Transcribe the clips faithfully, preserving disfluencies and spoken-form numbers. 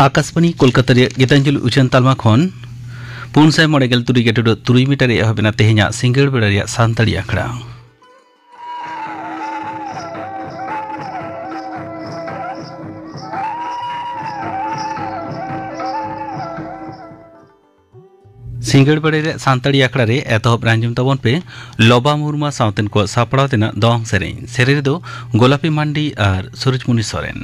ᱟᱠᱟᱥᱵᱟᱱᱤ ᱠᱳᱞᱠᱟᱛᱟ ᱨᱮᱭᱟᱜ ᱜᱤᱛᱟᱧᱡᱚᱞᱤ ᱩᱪᱷᱟᱹᱱ ᱛᱟᱞᱢᱟ ᱠᱷᱚᱱ ᱯᱩᱱ ᱥᱟᱭ ᱢᱚᱬᱮ ᱜᱮᱞ ᱛᱩᱨᱩᱭ ᱜᱮᱴᱩᱰᱟᱹ ᱛᱩᱨᱩᱭ ᱢᱤᱴᱟᱨ ᱨᱮ ᱮᱦᱚᱵ ᱮᱱᱟ ᱛᱮᱦᱮᱧᱟᱜ ᱥᱤᱸᱜᱟᱹᱲ ᱵᱮᱲᱟ ᱨᱮᱭᱟᱜ ᱥᱟᱱᱛᱟᱲᱤ ᱟᱠᱷᱲᱟ᱾ ᱥᱤᱸᱜᱟᱹᱲ ᱵᱮᱲᱟ ᱨᱮ ᱥᱟᱱᱛᱟᱲᱤ ᱟᱠᱷᱲᱟ ᱨᱮ ᱮᱛᱚᱦᱚᱵ ᱨᱮ ᱟᱸᱡᱚᱢ ᱛᱟᱵᱚᱱ ᱯᱮ ᱞᱚᱵᱟ ᱢᱩᱨᱢᱩ ᱥᱟᱶᱛᱮᱱ ᱠᱚ ᱥᱟᱯᱲᱟᱣ ᱛᱮᱱᱟᱜ ᱫᱚᱝ ᱥᱮᱨᱮᱧ᱾ ᱥᱮᱨᱮᱧ ᱨᱮᱫᱚ ᱜᱳᱞᱟᱯᱤ ᱢᱟᱱᱰᱤ ᱟᱨ ᱥᱩᱨᱩᱡᱽᱢᱩᱱᱤ ᱥᱚᱨᱮᱱ᱾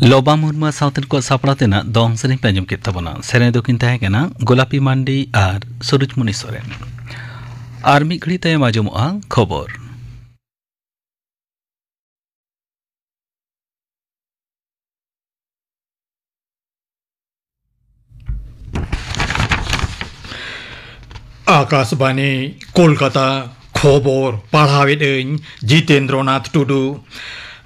ᱞᱚᱵᱟ ᱢᱩᱨᱢᱩ ᱥᱟᱶᱛᱮ ᱠᱚ ᱥᱟᱯᱲᱟᱣ ᱛᱮᱱᱟᱜ ᱫᱚᱝ ᱥᱮᱨᱮᱧ ᱯᱮ ᱟᱸᱡᱚᱢ ᱠᱮᱫ ᱛᱟᱵᱚᱱᱟ᱾ ᱥᱮᱨᱮᱧ ᱫᱚᱠᱤᱱ ᱛᱟᱦᱮᱸ ᱠᱟᱱᱟ ᱜᱳᱞᱟᱯᱤ ᱢᱟᱱᱰᱤ ᱟᱨ ᱥᱩᱨᱩᱡᱽᱢᱩᱱᱤ ᱥᱚᱨᱮᱱ᱾ ᱟᱨ ᱢᱤᱫ ᱜᱷᱟᱹᱲᱤ ᱛᱟᱭᱚᱢ ᱟᱸᱡᱚᱢᱚᱜᱼᱟ ᱠᱷᱚᱵᱚᱨ᱾ ᱟᱠᱟᱥᱵᱟᱱᱤ, ᱠᱳᱞᱠᱟᱛᱟ᱾ ᱠᱷᱚᱵᱚᱨ ᱯᱟᱲᱦᱟᱣᱮᱫ ᱟᱹᱧ ᱡᱤᱛᱮᱱᱫᱨᱚᱱᱟᱛᱷ ᱴᱩᱰᱩ᱾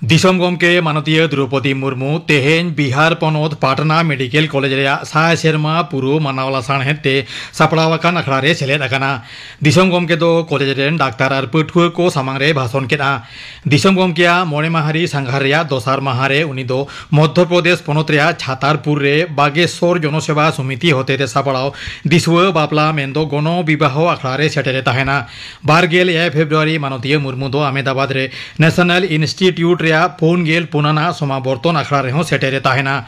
ᱫᱤᱥᱚᱢ ᱜᱚᱢᱠᱮ ᱢᱟᱱᱚᱛᱤᱭᱟᱹ ᱫᱨᱚᱣᱯᱚᱫᱤ ᱢᱩᱨᱢᱩ ᱛᱮᱦᱮᱧ ᱵᱤᱦᱟᱨ ᱯᱚᱱᱚᱛ ᱯᱟᱴᱱᱟ ᱢᱮᱰᱤᱠᱮᱞ ᱠᱚᱞᱮᱡᱽ ᱨᱮᱭᱟᱜ ᱥᱟᱭ ᱥᱮᱨᱢᱟ ᱯᱩᱨᱟᱹᱣ ᱢᱟᱱᱟᱣ ᱞᱟᱥᱟᱲᱦᱮᱫ ᱛᱮ ᱥᱟᱯᱲᱟᱣ ᱟᱠᱟᱱ ᱟᱠᱷᱲᱟ ᱨᱮ ᱥᱮᱞᱮᱫ ᱟᱠᱟᱱᱟ᱾ ᱫᱤᱥᱚᱢ ᱜᱚᱢᱠᱮ ᱫᱚ ᱠᱚᱞᱮᱡᱽ ᱨᱮᱱ ᱰᱟᱠᱛᱟᱨ ᱟᱨ ᱯᱟᱹᱴᱷᱩᱣᱟᱹ ᱠᱚ ᱥᱟᱢᱟᱝ ᱨᱮ ᱵᱷᱟᱥᱚᱱ ᱠᱮᱫᱼᱟ᱾ ᱫᱤᱥᱚᱢ ᱜᱚᱢᱠᱮᱭᱟᱜ ᱢᱚᱬᱮ ᱢᱟᱦᱟ ᱨᱤ ᱥᱟᱸᱜᱷᱟᱨ ᱨᱮᱭᱟᱜ ᱫᱚᱥᱟᱨ ᱢᱟᱦᱟ ᱨᱮ ᱩᱱᱤ ᱫᱚ ᱢᱚᱫᱷᱭᱚ ᱯᱨᱚᱫᱮᱥ ᱯᱚᱱᱚᱛ ᱨᱮᱭᱟᱜ ᱪᱷᱟᱛᱟᱨᱯᱩᱨ ᱨᱮ ᱵᱟᱜᱮᱥᱚᱨ ᱡᱚᱱᱚᱥᱮᱵᱟ ᱥᱚᱢᱤᱛᱤ ᱦᱚᱛᱮᱛᱮ ᱥᱟᱯᱲᱟᱣ ᱫᱤᱥᱩᱣᱟᱹ ᱵᱟᱯᱞᱟ ᱢᱮᱱᱫᱚ ᱜᱚᱱᱚ ᱵᱤᱵᱟᱦᱚ ᱟᱠᱷᱲᱟ ᱨᱮ ᱥᱮᱴᱮᱨᱮ ᱛᱟᱦᱮᱱᱟ᱾ ᱵᱟᱨ ᱜᱮᱞ ᱮᱭᱟᱭ ᱯᱷᱮᱵᱽᱨᱩᱣᱟᱨᱤ ᱢᱟᱱᱚᱛᱤᱭᱟᱹ ᱢᱩᱨᱢᱩ ᱫᱚ ᱟᱦᱢᱮᱫᱟᱵᱟᱫᱽ ᱨᱮ ᱱᱮᱥᱚᱱᱟᱞ ᱤᱱᱥᱴᱤᱴᱤᱭᱩᱴ ᱨᱮᱭᱟᱜ ᱯᱩᱱ ᱜᱮᱞ ᱯᱩᱱ ᱟᱱᱟᱜ ᱥᱚᱢᱟᱵᱚᱨᱛᱚᱱ ᱟᱠᱷᱲᱟ ᱨᱮᱦᱚᱸ ᱥᱮᱴᱮᱨᱮ ᱛᱟᱦᱮᱱᱟ᱾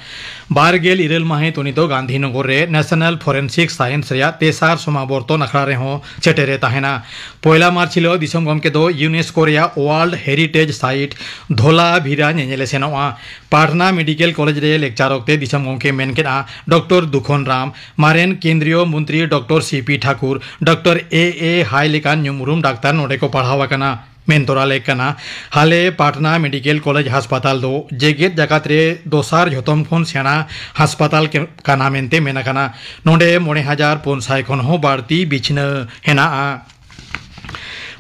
ᱵᱟᱨ ᱜᱮᱞ ᱤᱨᱟᱹᱞ ᱢᱟᱹᱦᱤᱛ ᱩᱱᱤ ᱫᱚ ᱜᱟᱱᱫᱷᱤᱱᱚᱜᱚᱨ ᱨᱮ ᱱᱮᱥᱚᱱᱟᱞ ᱯᱷᱚᱨᱮᱱᱥᱤᱠ ᱥᱟᱭᱮᱱᱥ ᱨᱮᱭᱟᱜ ᱛᱮᱥᱟᱨ ᱥᱚᱢᱟᱵᱚᱨᱛᱚᱱ ᱟᱠᱷᱲᱟ ᱨᱮᱦᱚᱸ ᱥᱮᱴᱮᱨᱮ ᱛᱟᱦᱮᱱᱟ᱾ ᱯᱚᱭᱞᱟ ᱢᱟᱨᱪ ᱦᱤᱞᱳᱜ ᱫᱤᱥᱚᱢ ᱜᱚᱢᱠᱮ ᱫᱚ ᱭᱩᱱᱮᱥᱠᱳ ᱨᱮᱭᱟᱜ ᱳᱣᱟᱨᱞᱰ ᱦᱮᱨᱤᱴᱮᱡᱽ ᱥᱟᱭᱤᱴ ᱫᱷᱳᱞᱟᱵᱷᱤᱨᱟ ᱧᱮᱧᱮᱞᱮ ᱥᱮᱱᱚᱜᱼᱟ᱾ ᱯᱟᱴᱱᱟ ᱢᱮᱰᱤᱠᱮᱞ ᱠᱚᱞᱮᱡᱽ ᱨᱮ ᱞᱮᱠᱪᱟᱨ ᱚᱠᱛᱮ ᱫᱤᱥᱚᱢ ᱜᱚᱢᱠᱮ ᱢᱮᱱ ᱠᱮᱫᱼᱟ, ᱰᱚᱠᱴᱚᱨ ᱫᱩᱠᱷᱚᱱ ᱨᱟᱢ, ᱢᱟᱨᱮᱱ ᱠᱮᱱᱫᱨᱤᱭᱚ ᱢᱚᱱᱛᱨᱤ doctor C P Thakur, doctor ᱮ ᱮ ᱦᱟᱭ ᱞᱮᱠᱟᱱ ᱧᱩᱢ ᱩᱨᱩᱢ ᱰᱟᱠᱛᱟᱨ ᱱᱚᱰᱮ ᱠᱚ ᱯᱟᱲᱦᱟᱣ ᱟᱠᱟᱱᱟ᱾ ᱢᱮᱱ ᱛᱚᱨᱟ ᱞᱮᱠ ᱠᱟᱱᱟ, ᱦᱟᱞᱮ ᱯᱟᱴᱱᱟ ᱢᱮᱰᱤᱠᱮᱞ ᱠᱚᱞᱮᱡᱽ ᱦᱟᱥᱯᱟᱛᱟᱞ ᱫᱚ ᱡᱮᱜᱮᱛ ᱡᱟᱠᱟᱛ ᱨᱮ ᱫᱚᱥᱟᱨ ᱡᱷᱚᱛᱚᱢ ᱠᱷᱚᱱ ᱥᱮᱬᱟ ᱦᱟᱥᱯᱟᱛᱟᱞ ᱠᱮ-, ᱠᱟᱱᱟ ᱢᱮᱱᱛᱮ ᱢᱮᱱ ᱟᱠᱟᱱᱟ᱾ ᱱᱚᱰᱮ ᱢᱚᱬᱮ ᱦᱟᱡᱟᱨ ᱯᱩᱱ ᱥᱟᱭ ᱠᱷᱚᱱ ᱦᱚᱸ ᱵᱟᱹᱲᱛᱤ ᱵᱤᱪᱷᱱᱟᱹ ᱦᱮᱱᱟᱜᱼᱟ᱾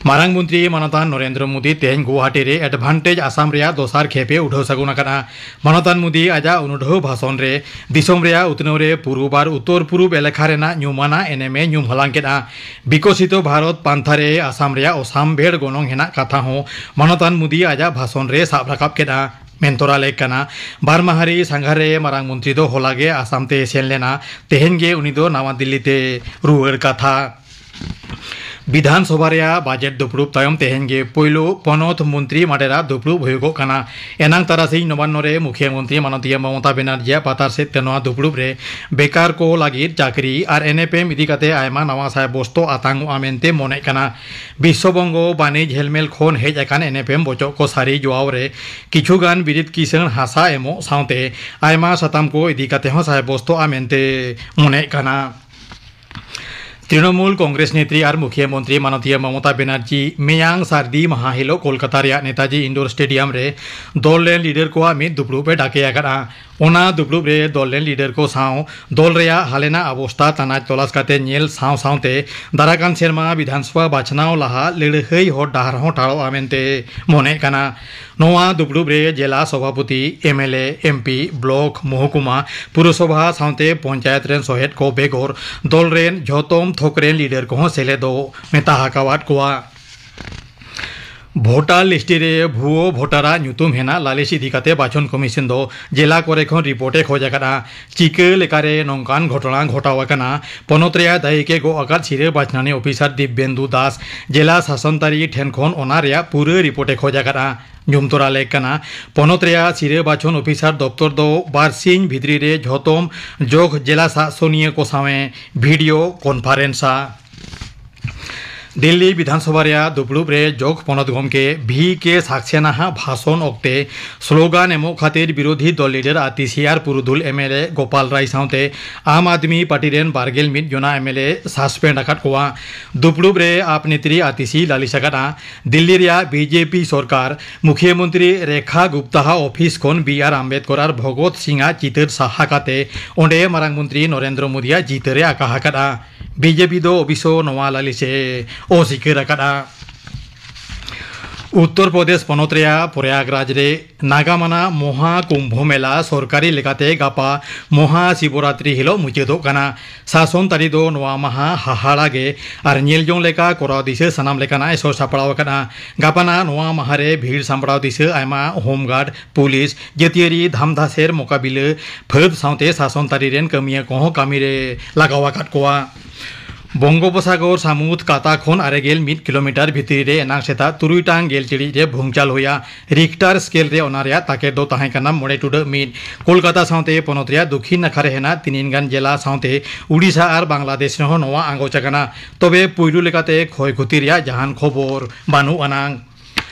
ᱢᱟᱨᱟᱝ ᱢᱚᱱᱛᱨᱤ ᱢᱟᱱᱚᱛᱟᱱ ᱱᱚᱨᱮᱱᱫᱨᱚ ᱢᱳᱫᱤ ᱛᱮᱦᱮᱧ ᱜᱩᱣᱟᱦᱟᱴᱤ ᱨᱮ ᱮᱰᱵᱷᱟᱱᱴᱮᱡᱽ ᱟᱥᱟᱢ ᱨᱮᱭᱟᱜ ᱫᱚᱥᱟᱨ ᱠᱷᱮᱯ ᱮ ᱩᱰᱷᱟᱹᱣ ᱥᱟᱹᱜᱩᱱ ᱟᱠᱟᱫᱼᱟ᱾ ᱢᱟᱱᱚᱛᱟᱱ ᱢᱳᱫᱤ ᱟᱡᱟᱜ ᱩᱱᱩᱰᱷᱟᱹᱣ ᱵᱷᱟᱥᱚᱱ ᱨᱮ ᱫᱤᱥᱚᱢ ᱨᱮᱭᱟᱜ ᱩᱛᱱᱟᱹᱣ ᱨᱮ ᱯᱩᱨᱩᱵ ᱟᱨ ᱩᱛᱛᱚᱨ ᱯᱩᱨᱩᱵ ᱮᱞᱟᱠᱟ ᱨᱮᱱᱟᱜ ᱧᱩᱢᱟᱱᱟᱜ ᱮᱱᱮᱢ ᱮ ᱧᱩᱢ ᱦᱟᱞᱟᱝ ᱠᱮᱫᱼᱟ᱾ ᱵᱤᱠᱚᱥᱤᱛᱚ ᱵᱷᱟᱨᱚᱛ ᱯᱟᱱᱛᱷᱟ ᱨᱮ ᱟᱥᱟᱢ ᱨᱮᱭᱟᱜ ᱚᱥᱟᱢᱵᱷᱮᱲ ᱜᱚᱱᱚᱝ ᱦᱮᱱᱟᱜ ᱠᱟᱛᱷᱟ ᱦᱚᱸ ᱢᱟᱱᱚᱛᱟᱱ ᱢᱳᱫᱤ ᱟᱡᱟᱜ ᱵᱷᱟᱥᱚᱱ ᱨᱮ ᱥᱟᱵ ᱨᱟᱠᱟᱵ ᱠᱮᱫᱼᱟ᱾ ᱢᱮᱱ ᱛᱚᱨᱟ ᱞᱮᱠ ᱠᱟᱱᱟ, ᱵᱟᱨ ᱢᱟᱦᱟ ᱨᱤ ᱥᱟᱸᱜᱷᱟᱨ ᱨᱮ ᱢᱟᱨᱟᱝ ᱢᱚᱱᱛᱨᱤ ᱫᱚ ᱦᱚᱞᱟ ᱜᱮ ᱟᱥᱟᱢ ᱛᱮ ᱥᱮᱱ ᱞᱮᱱᱟ᱾ ᱛᱮᱦᱮᱧ ᱜᱮ ᱩᱱᱤ ᱫᱚ ᱱᱟᱣᱟ ᱫᱤᱞᱞᱤ ᱛᱮ ᱨᱩᱣᱟᱹᱲ ᱠᱟᱛᱷᱟ᱾ ᱵᱤᱫᱷᱟᱱ ᱥᱚᱵᱷᱟ ᱨᱮᱭᱟᱜ ᱵᱟᱡᱮᱴ ᱫᱩᱯᱲᱩᱵ ᱛᱟᱭᱚᱢ ᱛᱮᱦᱮᱧ ᱜᱮ ᱯᱳᱭᱞᱳ ᱯᱚᱱᱚᱛ ᱢᱚᱱᱛᱨᱤ ᱢᱟᱰᱮᱨᱟ ᱫᱩᱯᱲᱩᱵ ᱦᱩᱭᱩᱜᱚᱜ ᱠᱟᱱᱟ᱾ ᱮᱱᱟᱝ ᱛᱟᱨᱟᱥᱤᱧ ᱱᱚᱵᱟᱱᱱᱚ ᱨᱮ ᱢᱩᱠᱷᱤᱭᱟᱹ ᱢᱚᱱᱛᱨᱤ ᱢᱟᱱᱚᱛᱤᱭᱟᱹ ᱢᱚᱢᱚᱛᱟ ᱵᱮᱱᱟᱨᱡᱤᱭᱟᱜ ᱯᱟᱛᱟᱨ ᱥᱮᱫ ᱛᱮ ᱱᱚᱣᱟ ᱫᱩᱯᱲᱩᱵ ᱨᱮ ᱵᱮᱠᱟᱨ ᱠᱚ ᱞᱟᱹᱜᱤᱫ ᱪᱟᱹᱠᱨᱤ ᱟᱨ ᱮᱱᱮᱯᱮᱢ ᱤᱫᱤ ᱠᱟᱛᱮ ᱟᱭᱢᱟ ᱱᱟᱣᱟ ᱥᱟᱭ ᱵᱚᱥᱛᱚ ᱟᱛᱟᱝᱚᱜᱼᱟ ᱢᱮᱱᱛᱮ ᱢᱚᱱᱮᱜ ᱠᱟᱱᱟ᱾ ᱵᱤᱥᱥᱚᱵᱚᱝᱜᱚ ᱵᱟᱹᱱᱤᱡᱽ ᱦᱮᱞᱢᱮᱞ ᱠᱷᱚᱱ ᱦᱮᱡ ᱟᱠᱟᱱ ᱮᱱᱮᱯᱮᱢ ᱵᱚᱪᱚᱜ ᱠᱚ ᱥᱟᱹᱨᱤ ᱡᱚᱣᱟᱣ ᱨᱮ ᱠᱤᱪᱷᱩ ᱜᱟᱱ ᱵᱤᱨᱤᱫ ᱠᱤᱥᱟᱹᱬ ᱦᱟᱥᱟ ᱮᱢᱚᱜ ᱥᱟᱶᱛᱮ ᱟᱭᱢᱟ ᱥᱟᱛᱟᱢ ᱠᱚ ᱤᱫᱤ ᱠᱟᱛᱮ ᱦᱚᱸ ᱥᱟᱭ ᱵᱚᱥᱛᱚᱜᱼᱟ ᱢᱮᱱᱛᱮ ᱢᱚᱱᱮᱜ ᱠᱟᱱᱟ᱾ ᱛᱨᱤᱱᱚᱢᱩᱞ ᱠᱚᱝᱜᱨᱮᱥ ᱱᱮᱛᱨᱤ ᱟᱨ ᱢᱩᱠᱷᱤᱭᱟᱹ ᱢᱚᱱᱛᱨᱤ ᱢᱟᱱᱚᱛᱤᱭᱟᱹ ᱢᱚᱢᱚᱛᱟ ᱵᱮᱱᱟᱨᱡᱤ ᱢᱮᱭᱟᱝ ᱥᱟᱹᱨᱫᱤ ᱢᱟᱦᱟ ᱦᱤᱞᱳᱜ ᱠᱳᱞᱠᱟᱛᱟ ᱨᱮᱭᱟᱜ ᱱᱮᱛᱟᱡᱤ ᱤᱱᱰᱳᱨ ᱥᱴᱮᱰᱤᱭᱟᱢ ᱨᱮ ᱫᱚᱞ ᱨᱮᱱ ᱞᱤᱰᱟᱨ ᱠᱚᱣᱟᱜ ᱢᱤᱫ ᱫᱩᱯᱲᱩᱵ ᱮ ᱰᱟᱠᱮ ᱟᱠᱟᱫᱼᱟ᱾ ᱚᱱᱟ ᱫᱩᱯᱲᱩᱵ ᱨᱮ ᱫᱚᱞ ᱨᱮᱱ ᱞᱤᱰᱟᱨ ᱠᱚ ᱥᱟᱶ ᱫᱚᱞ ᱨᱮᱭᱟᱜ ᱦᱟᱞᱮᱱᱟᱜ ᱚᱵᱚᱥᱛᱟ ᱛᱟᱱᱟᱪ ᱛᱚᱞᱟᱥ ᱠᱟᱛᱮ ᱧᱮᱞ ᱥᱟᱶ ᱥᱟᱶᱛᱮ ᱫᱟᱨᱟᱠᱟᱱ ᱥᱮᱨᱢᱟ ᱵᱤᱫᱷᱟᱱᱥᱚᱵᱷᱟ ᱵᱟᱪᱷᱱᱟᱣ ᱞᱟᱦᱟ ᱞᱟᱹᱲᱦᱟᱹᱭ ᱦᱚᱨ ᱰᱟᱦᱟᱨ ᱦᱚᱸ ᱴᱷᱟᱲᱚᱜᱼᱟ ᱢᱮᱱᱛᱮ ᱢᱚᱱᱮᱜ ᱠᱟᱱᱟ᱾ ᱱᱚᱣᱟ ᱫᱩᱯᱲᱩᱵ ᱨᱮ ᱡᱮᱞᱟ ᱥᱚᱵᱷᱟᱯᱚᱛᱤ, M L A, M P, block, ᱢᱚᱦᱚᱠᱩᱢᱟ, ᱯᱩᱨᱚᱥᱚᱵᱷᱟ ᱥᱟᱶᱛᱮ ᱯᱚᱧᱪᱟᱭᱮᱛ ᱨᱮᱱ ᱥᱚᱦᱮᱫ ᱠᱚ ᱵᱮᱜᱚᱨ ᱫᱚᱞ ᱨᱮᱱ ᱡᱷᱚᱛᱚᱢ ᱛᱷᱚᱠ ᱨᱮᱱ ᱞᱤᱰᱟᱨ ᱠᱚᱦᱚᱸ ᱥᱮᱞᱮᱫᱚᱜ ᱢᱮᱛᱟ ᱟᱠᱟᱣᱟᱫ ᱠᱚᱣᱟ᱾ ᱵᱷᱳᱴᱟᱨ ᱞᱤᱥᱴ ᱨᱮ ᱵᱷᱩᱣᱟᱹ ᱵᱷᱳᱴᱟᱨᱟᱜ ᱧᱩᱛᱩᱢ ᱦᱮᱱᱟᱜ ᱞᱟᱹᱞᱤᱥ ᱤᱫᱤ ᱠᱟᱛᱮ ᱵᱟᱪᱷᱚᱱ ᱠᱚᱢᱤᱥᱚᱱ ᱫᱚ ᱡᱮᱞᱟ ᱠᱚᱨᱮ ᱠᱷᱚᱱ ᱨᱤᱯᱳᱨᱴ ᱮ ᱠᱷᱚᱡ ᱟᱠᱟᱫᱼᱟ᱾ ᱪᱤᱠᱟᱹ ᱞᱮᱠᱟᱨᱮ ᱱᱚᱝᱠᱟᱱ ᱜᱷᱚᱴᱚᱱᱟ ᱜᱷᱚᱴᱟᱣ ᱟᱠᱟᱱᱟ? ᱯᱚᱱᱚᱛ ᱨᱮᱭᱟᱜ ᱫᱟᱹᱭᱤᱠ ᱮ ᱜᱚᱜ ᱟᱠᱟᱫ ᱥᱤᱨᱟᱹ ᱵᱟᱪᱷᱱᱟᱱᱤ ᱚᱯᱷᱤᱥᱟᱨ ᱫᱤᱵᱽᱵᱮᱱᱫᱩ ᱫᱟᱥ ᱡᱮᱞᱟ ᱥᱟᱥᱚᱱ ᱛᱟᱹᱨᱤ ᱴᱷᱮᱱ ᱠᱷᱚᱱ ᱚᱱᱟ ᱨᱮᱭᱟᱜ ᱯᱩᱨᱟᱹ ᱨᱤᱯᱳᱨᱴ ᱮ ᱠᱷᱚᱡ ᱟᱠᱟᱫᱼᱟ᱾ ᱧᱩᱢ ᱛᱚᱨᱟ ᱞᱮᱠ ᱠᱟᱱᱟ, ᱯᱚᱱᱚᱛ ᱨᱮᱭᱟᱜ ᱥᱤᱨᱟᱹ ᱵᱟᱪᱷᱚᱱ ᱚᱯᱷᱤᱥᱟᱨ ᱫᱚᱯᱛᱚᱨ ᱫᱚ ᱵᱟᱨᱥᱤᱧ ᱵᱷᱤᱛᱨᱤ ᱨᱮ ᱡᱷᱚᱛᱚᱢ ᱡᱚᱜᱽ ᱡᱮᱞᱟ ᱥᱟᱥᱚᱱᱤᱭᱟᱹ ᱠᱚ ᱥᱟᱶ ᱮ ᱵᱷᱤᱰᱤᱭᱳ ᱠᱚᱱᱯᱷᱟᱨᱮᱱᱥᱟ᱾ ᱫᱤᱞᱞᱤ ᱵᱤᱫᱷᱟᱱᱥᱚᱵᱷᱟ ᱨᱮᱭᱟᱜ ᱫᱩᱯᱲᱩᱵ ᱨᱮ ᱡᱚᱜᱽ ᱯᱚᱱᱚᱛ ᱜᱚᱢᱠᱮ ᱵᱷᱤ ᱠᱮ ᱥᱟᱠᱥᱮᱱᱟ ᱦᱟᱜ ᱵᱷᱟᱥᱚᱱ ᱚᱠᱛᱮ ᱥᱞᱳᱜᱟᱱ ᱮᱢᱚᱜ ᱠᱷᱟᱹᱛᱤᱨ ᱵᱤᱨᱳᱫᱷᱤ ᱫᱚᱞ ᱞᱤᱰᱟᱨ ᱟᱨ ᱴᱤ ᱥᱤ ᱟᱨ ᱯᱩᱨᱩᱫᱷᱩᱞ ᱮᱢ ᱮᱞ ᱮ ᱜᱳᱯᱟᱞ ᱨᱟᱭ ᱥᱟᱶᱛᱮ ᱟᱢ ᱟᱫᱢᱤ ᱯᱟᱨᱴᱤ ᱨᱮᱱ ᱵᱟᱨᱜᱮᱞ ᱢᱤᱫ ᱡᱚᱱᱟ ᱮᱢ ᱮᱞ ᱮ ᱥᱟᱥᱯᱮᱱᱰ ᱟᱠᱟᱫ ᱠᱚᱣᱟ᱾ ᱫᱩᱯᱲᱩᱵ ᱨᱮ ᱟᱯ ᱱᱮᱛᱨᱤ ᱟᱨ ᱴᱤ ᱥᱤ ᱞᱟᱹᱞᱤᱥ ᱟᱠᱟᱫᱼᱟ᱾ ᱫᱤᱞᱞᱤ ᱨᱮᱭᱟᱜ ᱵᱤ ᱡᱮ ᱯᱤ ᱥᱚᱨᱠᱟᱨ ᱢᱩᱠᱷᱤᱭᱟᱹ ᱢᱚᱱᱛᱨᱤ ᱨᱮᱠᱷᱟ ᱜᱩᱯᱛᱟᱦᱟ ᱚᱯᱷᱤᱥ ᱠᱷᱚᱱ ᱵᱤ ᱟᱨ ᱟᱢᱵᱮᱫᱠᱚᱨ ᱟᱨ ᱵᱷᱚᱜᱚᱛ ᱥᱤᱝ ᱟᱜ ᱪᱤᱛᱟᱹᱨ ᱥᱟᱦᱟ ᱠᱟᱛᱮ ᱚᱸᱰᱮ ᱢᱟᱨᱟᱝ ᱢᱚᱱᱛᱨᱤ ᱱᱚᱨᱮᱱᱫᱨᱚ ᱢᱳᱫᱤᱭᱟᱜ ᱪᱤᱛᱟᱹᱨ ᱮ ᱟᱠᱟ ᱟᱠᱟᱫᱼᱟ᱾ ᱵᱤ ᱡᱮ ᱯᱤ ᱫᱚ ᱚᱵᱚᱥᱥᱚ ᱱᱚᱣᱟ ᱞᱟᱹᱞᱤᱥ ᱮ ᱚᱥᱤᱠᱟᱹᱨ ᱟᱠᱟᱫᱼᱟ᱾ ᱩᱛᱛᱚᱨ ᱯᱨᱚᱫᱮᱥ ᱯᱚᱱᱚᱛ ᱨᱮᱭᱟᱜ ᱯᱨᱚᱭᱟᱜᱽᱨᱟᱡᱽ ᱨᱮ ᱱᱟᱜᱟᱢ ᱟᱱᱟᱜ ᱢᱚᱦᱟ ᱠᱩᱢᱵᱷᱚ ᱢᱮᱞᱟ ᱥᱚᱨᱠᱟᱨᱤ ᱞᱮᱠᱟᱛᱮ ᱜᱟᱯᱟ ᱢᱚᱦᱟ ᱥᱤᱵᱚᱨᱟᱛᱨᱤ ᱦᱤᱞᱳᱜ ᱢᱩᱪᱟᱹᱫᱚᱜ ᱠᱟᱱᱟ᱾ ᱥᱟᱥᱚᱱ ᱛᱟᱹᱨᱤ ᱫᱚ ᱱᱚᱣᱟ ᱢᱟᱦᱟ ᱦᱟᱦᱟᱲᱟ ᱜᱮ ᱟᱨ ᱧᱮᱞ ᱡᱚᱝ ᱞᱮᱠᱟ ᱠᱚᱨᱟᱣ ᱫᱤᱥᱟᱹ ᱥᱟᱱᱟᱢ ᱞᱮᱠᱟᱱᱟᱜ ᱮ ᱥᱟᱹᱛ ᱥᱟᱯᱲᱟᱣ ᱟᱠᱟᱫᱼᱟ᱾ ᱜᱟᱯᱟᱱᱟᱜ ᱱᱚᱣᱟ ᱢᱟᱦᱟ ᱨᱮ ᱵᱷᱤᱲ ᱥᱟᱢᱵᱲᱟᱣ ᱫᱤᱥᱟᱹ ᱟᱭᱢᱟ ᱦᱳᱢ ᱜᱟᱨᱰ, ᱯᱩᱞᱤᱥ, ᱡᱟᱹᱛᱤᱭᱟᱹᱨᱤ ᱫᱷᱟᱢᱫᱷᱟᱥᱮᱨ ᱢᱚᱠᱟᱵᱤᱞᱟᱹ ᱯᱷᱟᱹᱫ ᱥᱟᱶᱛᱮ ᱥᱟᱥᱚᱱ ᱛᱟᱹᱨᱤ ᱨᱮᱱ ᱠᱟᱹᱢᱤᱭᱟᱹ ᱠᱚᱦᱚᱸ ᱠᱟᱹᱢᱤ ᱨᱮ ᱞᱟᱜᱟᱣ ᱟᱠᱟᱫ ᱠᱚᱣᱟ᱾ ᱵᱚᱝᱜᱳᱯᱚᱥᱟᱜᱚᱨ ᱥᱟᱹᱢᱩᱫ ᱠᱟᱛᱟ ᱠᱷᱚᱱ ᱟᱨᱮ ᱜᱮᱞ ᱢᱤᱫ ᱠᱤᱞᱳᱢᱤᱴᱟᱨ ᱵᱷᱤᱛᱨᱤ ᱨᱮ ᱮᱱᱟᱝ ᱥᱮᱛᱟᱜ ᱛᱩᱨᱩᱭ ᱴᱟᱲᱟᱝ ᱜᱮᱞ ᱴᱤᱲᱤᱡ ᱨᱮ ᱵᱷᱩᱝᱪᱟᱞ ᱦᱩᱭᱟ᱾ ᱨᱤᱠᱴᱟᱨ ᱥᱠᱮᱞ ᱨᱮ ᱚᱱᱟ ᱨᱮᱭᱟᱜ ᱛᱟᱠᱮᱨ ᱫᱚ ᱛᱟᱦᱮᱸ ᱠᱟᱱᱟ ᱢᱚᱬᱮ ᱴᱩᱰᱟᱹᱜ ᱢᱤᱫ᱾ ᱠᱳᱞᱠᱟᱛᱟ ᱥᱟᱶᱛᱮ ᱯᱚᱱᱚᱛ ᱨᱮᱭᱟᱜ ᱫᱚᱠᱷᱤᱱ ᱱᱟᱠᱷᱟ ᱨᱮ ᱦᱮᱱᱟᱜ ᱛᱤᱱᱤᱱ ᱜᱟᱱ ᱡᱮᱞᱟ ᱥᱟᱶᱛᱮ ᱩᱰᱤᱥᱟ ᱟᱨ ᱵᱟᱝᱞᱟᱫᱮᱥ ᱨᱮᱦᱚᱸ ᱱᱚᱣᱟ ᱟᱸᱜᱚᱪ ᱟᱠᱟᱱᱟ᱾ ᱛᱚᱵᱮ ᱯᱩᱭᱞᱩ ᱞᱮᱠᱟᱛᱮ ᱠᱷᱚᱭ ᱠᱷᱚᱛᱤ ᱨᱮᱭᱟᱜ ᱡᱟᱦᱟᱱ ᱠᱷᱚᱵᱚᱨ ᱵᱟᱹᱱᱩᱜ ᱟᱱᱟᱝ᱾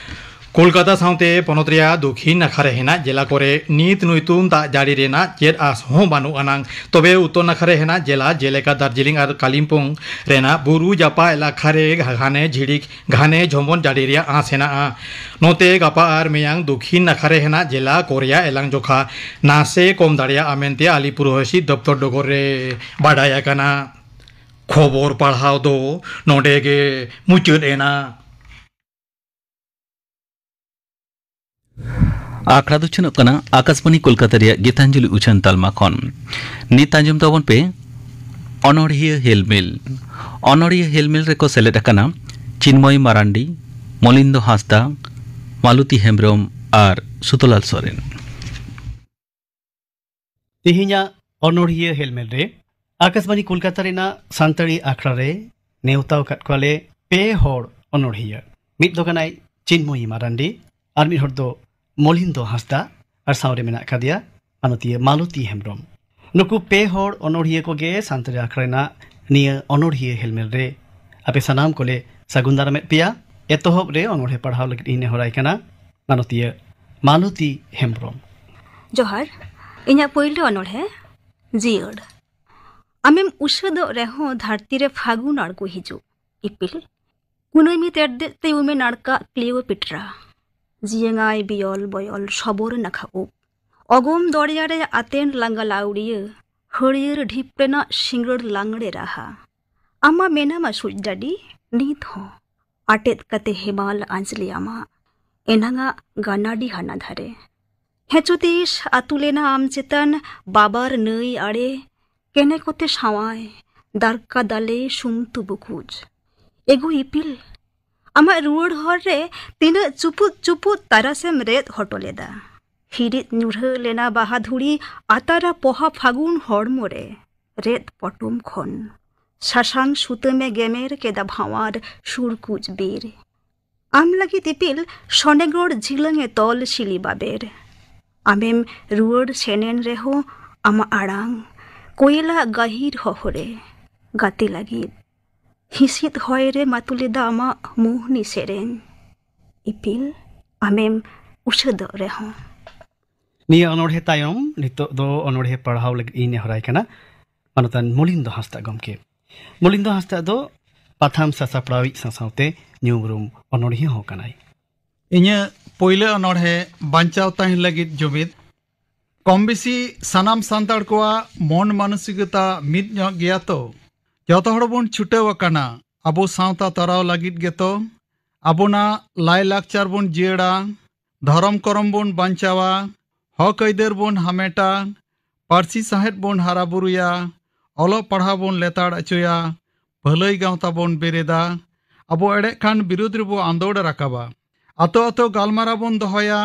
ᱠᱳᱞᱠᱟᱛᱟ ᱥᱟᱶᱛᱮ ᱯᱚᱱᱚᱛ ᱨᱮᱭᱟᱜ ᱫᱚᱠᱷᱤᱱ ᱱᱟᱠᱷᱟ ᱨᱮ ᱦᱮᱱᱟᱜ ᱡᱮᱞᱟ ᱠᱚᱨᱮ ᱱᱤᱛ ᱧᱩᱛᱩᱢ ᱫᱟᱜ ᱡᱟᱹᱲᱤ ᱨᱮᱱᱟᱜ ᱪᱮᱫ ᱟᱸᱥ ᱦᱚᱸ ᱵᱟᱹᱱᱩᱜ ᱟᱱᱟᱝ᱾ ᱛᱚᱵᱮ ᱩᱛᱛᱚᱨ ᱱᱟᱠᱷᱟ ᱨᱮ ᱦᱮᱱᱟᱜ ᱡᱮᱞᱟ ᱡᱮᱞᱮᱠᱟ ᱫᱟᱨᱡᱤᱞᱤᱝ ᱟᱨ ᱠᱟᱞᱤᱢᱯᱚᱝ ᱨᱮᱱᱟᱜ ᱵᱩᱨᱩ ᱡᱟᱯᱟ ᱮᱞᱟᱠᱟ ᱨᱮ ᱜᱷᱟᱱᱮ ᱡᱷᱤᱲᱤᱠ ᱜᱷᱟᱱᱮ ᱡᱷᱚᱢᱚᱨ ᱡᱟᱹᱲᱤ ᱨᱮᱭᱟᱜ ᱟᱸᱥ ᱦᱮᱱᱟᱜᱼᱟ᱾ ᱱᱚᱛᱮ ᱜᱟᱯᱟ ᱟᱨ ᱢᱮᱭᱟᱝ ᱫᱚᱠᱷᱤᱱ ᱱᱟᱠᱷᱟ ᱨᱮ ᱦᱮᱱᱟᱜ ᱡᱮᱞᱟ ᱠᱚ ᱨᱮᱭᱟᱜ ᱮᱞᱟᱝ ᱡᱚᱠᱷᱟ ᱱᱟᱥᱮ ᱠᱚᱢ ᱫᱟᱲᱮᱭᱟᱜᱼᱟ ᱢᱮᱱᱛᱮ ᱟᱞᱤᱯᱩᱨ ᱦᱚᱭ ᱦᱤᱸᱥᱤᱫ ᱫᱚᱯᱛᱚᱨ ᱰᱚᱜᱚᱨ ᱨᱮ ᱵᱟᱰᱟᱭ ᱟᱠᱟᱱᱟ᱾ ᱠᱷᱚᱵᱚᱨ ᱯᱟᱲᱦᱟᱣ ᱫᱚ ᱱᱚᱰᱮ ᱜᱮ ᱢᱩᱪᱟᱹᱫ ᱮᱱᱟ᱾ ᱟᱠᱷᱲᱟ ᱫᱚ ᱪᱷᱩᱱᱚᱜ ᱠᱟᱱᱟ ᱟᱠᱟᱥᱵᱟᱱᱤ ᱠᱳᱞᱠᱟᱛᱟ ᱨᱮᱭᱟᱜ ᱜᱤᱛᱟᱧᱡᱚᱞᱤ ᱩᱪᱷᱟᱹᱱ ᱛᱟᱞᱢᱟ ᱠᱷᱚᱱ᱾ ᱱᱤᱛ ᱟᱸᱡᱚᱢ ᱛᱟᱵᱚᱱ ᱯᱮ ᱚᱱᱚᱲᱦᱤᱭᱟᱹ ᱦᱮᱞᱢᱮᱞ᱾ ᱚᱱᱚᱲᱦᱤᱭᱟᱹ ᱦᱮᱞᱢᱮᱞ ᱨᱮᱠᱚ ᱥᱮᱞᱮᱫ ᱟᱠᱟᱱᱟ ᱪᱤᱱᱢᱚᱭ ᱢᱟᱨᱟᱱᱰᱤ, ᱢᱚᱞᱤᱱᱫᱚ ᱦᱟᱸᱥᱫᱟ, ᱢᱟᱞᱚᱛᱤ ᱦᱮᱢᱵᱽᱨᱚᱢ ᱟᱨ ᱥᱩᱛᱚᱞᱟᱞ ᱥᱚᱨᱮᱱ᱾ ᱛᱮᱦᱮᱧᱟᱜ ᱚᱱᱚᱲᱦᱤᱭᱟᱹ ᱦᱮᱞᱢᱮᱞ ᱨᱮ ᱟᱠᱟᱥᱵᱟᱱᱤ ᱠᱳᱞᱠᱟᱛᱟ ᱨᱮᱱᱟᱜ ᱥᱟᱱᱛᱟᱲᱤ ᱟᱠᱷᱲᱟ ᱨᱮ ᱱᱮᱣᱛᱟ ᱟᱠᱟᱫ ᱠᱚᱣᱟᱞᱮ ᱯᱮ ᱦᱚᱲ ᱚᱱᱚᱲᱦᱤᱭᱟᱹ᱾ ᱢᱤᱫ ᱫᱚ ᱠᱟᱱᱟᱭ ᱪᱤᱱᱢᱚᱭᱤ ᱢᱟᱨᱟᱱᱰᱤ, ᱟᱨ ᱢᱤᱫ ᱦᱚᱲ ᱫᱚ ᱢᱚᱞᱤᱱᱫᱚ ᱦᱟᱸᱥᱫᱟ, ᱟᱨ ᱥᱟᱶᱨᱮ ᱢᱮᱱᱟᱜ ᱟᱠᱟᱫᱮᱭᱟ ᱢᱟᱱᱚᱛᱤᱭᱟᱹ ᱢᱟᱞᱚᱛᱤ ᱦᱮᱢᱵᱽᱨᱚᱢ᱾ ᱱᱩᱠᱩ ᱯᱮ ᱦᱚᱲ ᱚᱱᱚᱲᱦᱤᱭᱟᱹ ᱠᱚᱜᱮ ᱥᱟᱱᱛᱟᱲᱤ ᱟᱠᱷᱲᱟ ᱨᱮᱱᱟᱜ ᱱᱤᱭᱟᱹ ᱚᱱᱚᱲᱦᱤᱭᱟᱹ ᱦᱮᱞᱢᱮᱞ ᱨᱮ ᱟᱯᱮ ᱥᱟᱱᱟᱢ ᱠᱚᱞᱮ ᱥᱟᱹᱜᱩᱱ ᱫᱟᱨᱟᱢᱮᱫ ᱯᱮᱭᱟ᱾ ᱮᱛᱚᱦᱚᱵ ᱨᱮ ᱚᱱᱚᱲᱦᱮ ᱯᱟᱲᱦᱟᱣ ᱞᱟᱹᱜᱤᱫ ᱤᱧ ᱱᱮᱦᱚᱨᱟᱭ ᱠᱟᱱᱟ ᱢᱟᱱᱚᱛᱤᱭᱟᱹ ᱢᱟᱞᱚᱛᱤ ᱦᱮᱢᱵᱽᱨᱚᱢ᱾ ᱡᱚᱦᱟᱨ᱾ ᱤᱧᱟᱹᱜ ᱯᱳᱭᱞᱳ ᱚᱱᱚᱲᱦᱮ ᱡᱤᱭᱟᱹᱲ᱾ ᱟᱢᱮᱢ ᱩᱥᱟᱹᱫᱚᱜ ᱨᱮᱦᱚᱸ ᱫᱷᱟᱹᱨᱛᱤ ᱨᱮ ᱯᱷᱟᱹᱜᱩᱱ ᱟᱬᱜᱚ ᱦᱤᱡᱩᱜ ᱤᱯᱤᱞ᱾ ᱠᱩᱱᱟᱹᱢᱤ ᱛᱮᱨᱫᱮᱡ ᱛᱮ ᱩᱢᱮ ᱱᱟᱲᱠᱟᱜ ᱠᱞᱤᱭᱳᱯᱮᱴᱨᱟ᱾ ᱡᱤᱭᱟᱹᱝᱟᱭ ᱵᱤᱭᱚᱞ ᱵᱚᱭᱚᱞ ᱥᱚᱵᱚᱨ ᱱᱟᱠᱷᱟ ᱩᱵ᱾ ᱚᱜᱚᱢ ᱫᱚᱨᱭᱟ ᱨᱮ ᱟᱛᱮᱱ ᱞᱟᱸᱜᱟ ᱞᱟᱣᱲᱤᱭᱟᱹ, ᱦᱟᱹᱨᱭᱟᱹᱲ ᱰᱷᱤᱯ ᱨᱮᱱᱟᱜ ᱥᱤᱸᱜᱟᱹᱲ ᱞᱟᱝᱲᱮ ᱨᱟᱦᱟ᱾ ᱟᱢᱟ ᱢᱮᱱᱟᱢᱟ ᱥᱩᱡ ᱰᱟᱹᱰᱤ ᱱᱤᱛ ᱦᱚᱸ᱾ ᱟᱴᱮᱫ ᱠᱟᱛᱮ ᱦᱮᱢᱟᱞ ᱟᱸᱡᱽᱞᱮ ᱟᱢᱟᱜ ᱮᱱᱟᱝᱟᱜ ᱜᱟᱱᱟᱰᱤ ᱦᱟᱱᱟ ᱫᱷᱟᱨᱮ᱾ ᱦᱮᱸᱪᱚ ᱛᱤᱥ ᱟᱹᱛᱩ ᱞᱮᱱᱟ ᱟᱢ ᱪᱮᱛᱟᱱ ᱵᱟᱵᱟᱨ ᱱᱟᱹᱭ ᱟᱲᱮ, ᱠᱮᱱᱮ ᱠᱚᱛᱮ ᱥᱟᱶᱟᱭ, ᱫᱟᱨᱠᱟ ᱫᱟᱞᱮ ᱥᱩᱢᱛᱩ ᱵᱩᱠᱩᱡ᱾ ᱮᱜᱳ ᱤᱯᱤᱞ, ᱟᱢᱟᱜ ᱨᱩᱣᱟᱹᱲ ᱦᱚᱨ ᱨᱮ ᱛᱤᱱᱟᱹᱜ ᱪᱩᱯᱩᱫ ᱪᱩᱯᱩᱫ ᱛᱟᱨᱟᱥᱮᱢ ᱨᱮᱫ ᱦᱚᱴᱚ ᱞᱮᱫᱟ᱾ ᱦᱤᱨᱤᱫ ᱧᱩᱨᱦᱟᱹ ᱞᱮᱱᱟ ᱵᱟᱦᱟ ᱫᱷᱩᱲᱤ ᱟᱛᱟᱨᱟ ᱯᱚᱦᱟ ᱯᱷᱟᱹᱜᱩᱱ ᱦᱚᱲᱢᱚ ᱨᱮ, ᱨᱮᱫ ᱯᱚᱴᱚᱢ ᱠᱷᱚᱱ᱾ ᱥᱟᱥᱟᱝ ᱥᱩᱛᱟᱹᱢᱮ ᱜᱮᱢᱮᱨ ᱠᱮᱫᱟ ᱵᱷᱟᱶᱟᱨ ᱥᱩᱲᱠᱩᱡ ᱵᱤᱨ᱾ ᱟᱢ ᱞᱟᱹᱜᱤᱫ ᱤᱯᱤᱞ ᱥᱚᱱᱮᱜᱚᱲ ᱡᱷᱤᱞᱟᱹᱝ ᱮ ᱛᱚᱞ ᱥᱤᱞᱤ ᱵᱟᱵᱮᱨ᱾ ᱟᱢᱮᱢ ᱨᱩᱣᱟᱹᱲ ᱥᱮᱱᱮᱱ ᱨᱮᱦᱚᱸ ᱟᱢᱟᱜ ᱟᱲᱟᱝ ᱠᱚᱭᱮᱞᱟ ᱜᱟᱹᱦᱤᱨ ᱦᱚᱦᱚᱨᱮ ᱜᱟᱛᱮ ᱞᱟᱹᱜᱤᱫ ᱦᱤᱸᱥᱤᱫ ᱦᱚᱭ ᱨᱮ ᱢᱟᱛᱩ ᱞᱮᱫᱟ ᱟᱢᱟᱜ ᱢᱳᱦᱱᱤ ᱥᱮᱨᱮᱧ᱾ ᱤᱯᱤᱞ, ᱟᱢᱮᱢ ᱩᱥᱟᱹᱫᱚᱜ ᱨᱮᱦᱚᱸ᱾ ᱱᱤᱭᱟᱹ ᱚᱱᱚᱬᱦᱮ ᱛᱟᱭᱚᱢ ᱱᱤᱛᱚᱜ ᱫᱚ ᱚᱱᱚᱬᱦᱮ ᱯᱟᱲᱦᱟᱣ ᱞᱟᱹᱜᱤᱫ ᱤᱧ ᱱᱮᱦᱚᱨᱟᱭ ᱠᱟᱱᱟ ᱢᱟᱱᱚᱛᱟᱱ ᱢᱚᱞᱤᱱᱫᱚ ᱦᱟᱸᱥᱫᱟᱜ ᱜᱚᱢᱠᱮ᱾ ᱢᱚᱞᱤᱱᱫᱚ ᱦᱟᱸᱥᱫᱟᱜ ᱫᱚ ᱯᱟᱛᱷᱟᱢ ᱥᱟᱥᱟᱯᱲᱟᱣᱤᱡ ᱥᱟᱶ ᱥᱟᱶᱛᱮ ᱧᱩᱢ ᱩᱨᱩᱢ ᱚᱱᱚᱬᱦᱤᱭᱟᱹ ᱦᱚᱸ ᱠᱟᱱᱟᱭ᱾ ᱤᱧᱟᱹᱜ ᱯᱳᱭᱞᱳ ᱚᱱᱚᱬᱦᱮ ᱵᱟᱧᱪᱟᱣ ᱛᱟᱦᱮᱱ ᱞᱟᱹᱜᱤᱫ ᱡᱩᱢᱤᱫ᱾ ᱠᱚᱢ ᱵᱮᱥᱤ ᱥᱟᱱᱟᱢ ᱥᱟᱱᱛᱟᱲ ᱠᱚᱣᱟᱜ ᱢᱚᱱ ᱢᱟᱱᱚᱥᱤᱠᱚᱛᱟ ᱢᱤᱫ ᱧᱚᱜ ᱜᱮᱭᱟ ᱛᱚ᱾ ᱡᱚᱛᱚ ᱦᱚᱲ ᱵᱚᱱ ᱪᱷᱩᱴᱟᱹᱣ ᱟᱠᱟᱱᱟ ᱟᱵᱚ ᱥᱟᱶᱛᱟ ᱛᱚᱨᱟᱣ ᱞᱟᱹᱜᱤᱫ ᱜᱮᱛᱚ᱾ ᱟᱵᱚᱱᱟᱜ ᱞᱟᱭᱼᱞᱟᱠᱪᱟᱨ ᱵᱚᱱ ᱡᱤᱭᱟᱹᱲᱟ, ᱫᱷᱚᱨᱚᱢ ᱠᱚᱨᱚᱢ ᱵᱚᱱ ᱵᱟᱧᱪᱟᱣᱟ, ᱦᱚᱠ ᱟᱹᱭᱫᱟᱹᱨ ᱵᱚᱱ ᱦᱟᱢᱮᱴᱟ, ᱯᱟᱹᱨᱥᱤ ᱥᱟᱶᱦᱮᱫ ᱵᱚᱱ ᱦᱟᱨᱟ ᱵᱩᱨᱩᱭᱟ, ᱚᱞᱚᱜ ᱯᱟᱲᱦᱟᱣ ᱵᱚᱱ ᱞᱮᱛᱟᱲ ᱦᱚᱪᱚᱭᱟ, ᱵᱷᱟᱹᱞᱟᱹᱭ ᱜᱟᱶᱛᱟ ᱵᱚᱱ ᱵᱮᱨᱮᱫᱟ, ᱟᱵᱚ ᱮᱲᱮᱜ ᱠᱷᱟᱱ ᱵᱤᱨᱩᱫᱽ ᱨᱮᱵᱚ ᱟᱸᱫᱳᱲ ᱨᱟᱠᱟᱵᱟ᱾ ᱟᱛᱳ ᱟᱛᱳ ᱜᱟᱞᱢᱟᱨᱟᱣ ᱵᱚᱱ ᱫᱚᱦᱚᱭᱟ,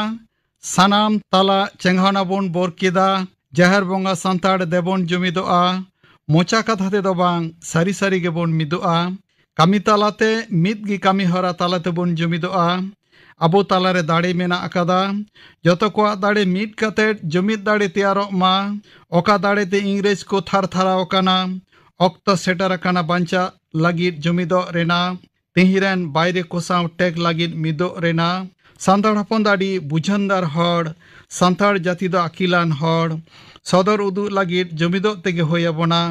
ᱥᱟᱱᱟᱢ ᱛᱟᱞᱟ ᱪᱮᱸᱜᱷᱟᱣᱱᱟ ᱵᱚᱱ ᱵᱚᱨ ᱠᱮᱫᱟ, ᱡᱟᱦᱮᱨ ᱵᱚᱸᱜᱟ ᱥᱟᱱᱛᱟᱲ ᱫᱮᱵᱚᱱ ᱡᱩᱢᱤᱫᱚᱜᱼᱟ, ᱢᱚᱪᱟ ᱠᱟᱛᱷᱟ ᱛᱮᱫᱚ ᱵᱟᱝ, ᱥᱟᱹᱨᱤ ᱥᱟᱹᱨᱤ ᱜᱮᱵᱚᱱ ᱢᱤᱫᱚᱜᱼᱟ᱾ ᱠᱟᱹᱢᱤ ᱛᱟᱞᱟᱛᱮ ᱢᱤᱫ ᱜᱮ ᱠᱟᱹᱢᱤ ᱦᱚᱨᱟ ᱛᱟᱞᱟ ᱛᱮᱵᱚᱱ ᱡᱩᱢᱤᱫᱚᱜᱼᱟ᱾ ᱟᱵᱚ ᱛᱟᱞᱟᱨᱮ ᱫᱟᱲᱮ ᱢᱮᱱᱟᱜ ᱟᱠᱟᱫᱟ᱾ ᱡᱚᱛᱚ ᱠᱚᱣᱟᱜ ᱫᱟᱲᱮ ᱢᱤᱫ ᱠᱟᱛᱮ ᱡᱩᱢᱤᱫ ᱫᱟᱲᱮ ᱛᱮᱭᱟᱨᱚᱜ ᱢᱟ᱾ ᱚᱠᱟ ᱫᱟᱲᱮ ᱛᱮ ᱤᱝᱨᱮᱡᱽ ᱠᱚ ᱛᱷᱟᱨ ᱛᱷᱟᱨᱟᱣ ᱟᱠᱟᱱᱟ, ᱚᱠᱛᱚ ᱥᱮᱴᱮᱨ ᱟᱠᱟᱱᱟ ᱵᱟᱧᱪᱟᱜ ᱞᱟᱹᱜᱤᱫ ᱡᱩᱢᱤᱫᱚᱜ ᱨᱮᱱᱟᱜ᱾ ᱛᱤᱦᱤᱧ ᱨᱮᱱ ᱵᱟᱭᱨᱮ ᱠᱚ ᱥᱟᱶ ᱴᱮᱠ ᱞᱟᱹᱜᱤᱫ ᱢᱤᱫᱚᱜ ᱨᱮᱱᱟᱜ᱾ ᱥᱟᱱᱛᱟᱲ ᱦᱚᱯᱚᱱ ᱫᱚ ᱟᱹᱰᱤ ᱵᱩᱡᱷᱟᱹᱱᱫᱟᱨ ᱦᱚᱲ, ᱥᱟᱱᱛᱟᱲ ᱡᱟᱹᱛᱤ ᱫᱚ ᱟᱹᱠᱤᱞᱟᱱ ᱦᱚᱲ᱾ ᱥᱚᱫᱚᱨ ᱩᱫᱩᱜ ᱞᱟᱹᱜᱤᱫ ᱡᱩᱢᱤᱫᱚᱜ ᱛᱮᱜᱮ ᱦᱩᱭ ᱟᱵᱚᱱᱟ,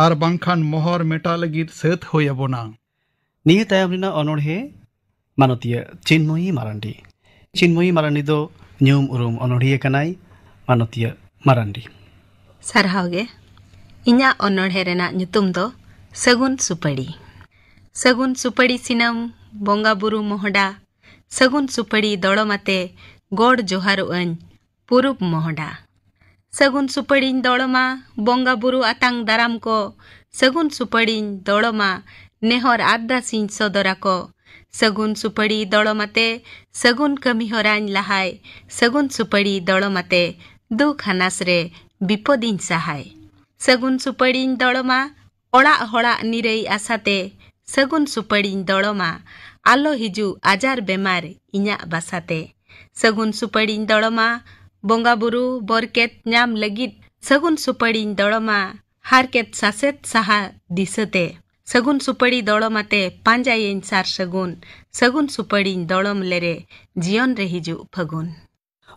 ᱟᱨ ᱵᱟᱝᱠᱷᱟᱱ ᱢᱚᱦᱚᱨ ᱢᱮᱴᱟᱜ ᱞᱟᱹᱜᱤᱫ ᱥᱟᱹᱛ ᱦᱩᱭ ᱟᱵᱚᱱᱟ᱾ ᱱᱤᱭᱟᱹ ᱛᱟᱭᱚᱢ ᱨᱮᱱᱟᱜ ᱚᱱᱚᱬᱦᱮ ᱢᱟᱱᱚᱛᱤᱭᱟᱹ ᱪᱤᱱᱢᱚᱭᱤ ᱢᱟᱨᱟᱱᱰᱤ᱾ ᱪᱤᱱᱢᱚᱭᱤ ᱢᱟᱨᱟᱱᱰᱤ ᱫᱚ ᱧᱩᱢ ᱩᱨᱩᱢ ᱚᱱᱚᱬᱦᱤᱭᱟᱹ ᱠᱟᱱᱟᱭ᱾ ᱢᱟᱱᱚᱛᱤᱭᱟᱹ ᱢᱟᱨᱟᱱᱰᱤ᱾ ᱥᱟᱨᱦᱟᱣ ᱜᱮ᱾ ᱤᱧᱟᱹᱜ ᱚᱱᱚᱬᱦᱮ ᱨᱮᱱᱟᱜ ᱧᱩᱛᱩᱢ ᱫᱚ ᱥᱟᱹᱜᱩᱱ ᱥᱩᱯᱟᱹᱲᱤ᱾ ᱥᱟᱹᱜᱩᱱ ᱥᱩᱯᱟᱹᱲᱤ ᱥᱤᱱᱟᱹᱢ ᱵᱚᱸᱜᱟ ᱵᱩᱨᱩ ᱢᱚᱦᱰᱟ, ᱥᱟᱹᱜᱩᱱ ᱥᱩᱯᱟᱹᱲᱤ ᱫᱚᱲᱚᱢ ᱟᱛᱮ ᱜᱚᱰ ᱡᱚᱦᱟᱨᱚᱜ ᱟᱹᱧ ᱯᱩᱨᱩᱵ ᱢᱚᱦᱰᱟ᱾ ᱥᱟᱹᱜᱩᱱ ᱥᱩᱯᱟᱹᱲᱤᱧ ᱫᱚᱲᱚᱢᱟ ᱵᱚᱸᱜᱟ ᱵᱩᱨᱩ ᱟᱛᱟᱝ ᱫᱟᱨᱟᱢ ᱠᱚ, ᱥᱟᱹᱜᱩᱱ ᱥᱩᱯᱟᱹᱲᱤᱧ ᱫᱚᱲᱚᱢᱟ ᱱᱮᱦᱚᱨ ᱟᱨᱫᱟᱥᱤᱧ ᱥᱚᱫᱚᱨ ᱟᱠᱚ᱾ ᱥᱟᱹᱜᱩᱱ ᱥᱩᱯᱟᱹᱲᱤ ᱫᱚᱲᱚᱢ ᱟᱛᱮ ᱥᱟᱹᱜᱩᱱ ᱠᱟᱹᱢᱤ ᱦᱚᱨᱟᱧ ᱞᱟᱦᱟᱭ, ᱥᱟᱹᱜᱩᱱ ᱥᱩᱯᱟᱹᱲᱤ ᱫᱚᱲᱚᱢ ᱟᱛᱮ ᱫᱩᱠ ᱦᱟᱱᱟᱥ ᱨᱮ ᱵᱤᱯᱚᱫᱤᱧ ᱥᱟᱦᱟᱭ᱾ ᱥᱟᱹᱜᱩᱱ ᱥᱩᱯᱟᱹᱲᱤᱧ ᱫᱚᱲᱚᱢᱟ ᱚᱲᱟᱜ ᱦᱚᱲᱟᱜ ᱱᱤᱨᱟᱹᱭ ᱟᱥᱟᱛᱮ ᱥᱟᱹᱜᱩᱱ ᱥᱩᱯᱟᱹᱲᱤᱧ ᱫᱚᱲᱚᱢᱟ, ᱟᱞᱚ ᱦᱤᱡᱩᱜ ᱟᱡᱟᱨ ᱵᱮᱢᱟᱨ ᱤᱧᱟᱜ ᱵᱟᱥᱟᱛᱮ᱾ ᱥᱟᱹᱜᱩᱱ ᱥᱩᱯᱟᱹᱲᱤᱧ ᱫᱚᱲᱚᱢᱟ, ᱵᱚᱸᱜᱟ ᱵᱩᱨᱩ ᱵᱚᱨᱠᱮᱛ ᱧᱟᱢ ᱞᱟᱹᱜᱤᱫ᱾ ᱥᱟᱹᱜᱩᱱ ᱥᱩᱯᱟᱹᱲᱤᱧ ᱫᱚᱲᱚᱢᱟ, ᱦᱟᱨᱠᱮᱛ ᱥᱟᱥᱮᱛ ᱥᱟᱦᱟ ᱫᱤᱥᱟᱹᱛᱮ᱾ ᱥᱟᱹᱜᱩᱱ ᱥᱩᱯᱟᱹᱲᱤ ᱫᱚᱲᱚᱢᱟᱛᱮ ᱯᱟᱸᱡᱟᱭᱟᱹᱧ ᱥᱟᱨ ᱥᱟᱹᱜᱩᱱ, ᱥᱟᱹᱜᱩᱱ ᱥᱩᱯᱟᱹᱲᱤᱧ ᱫᱚᱲᱚᱢ ᱞᱮᱨᱮ, ᱡᱤᱭᱚᱱ ᱨᱮ ᱦᱤᱡᱩᱜ ᱯᱷᱟᱹᱜᱩᱱ᱾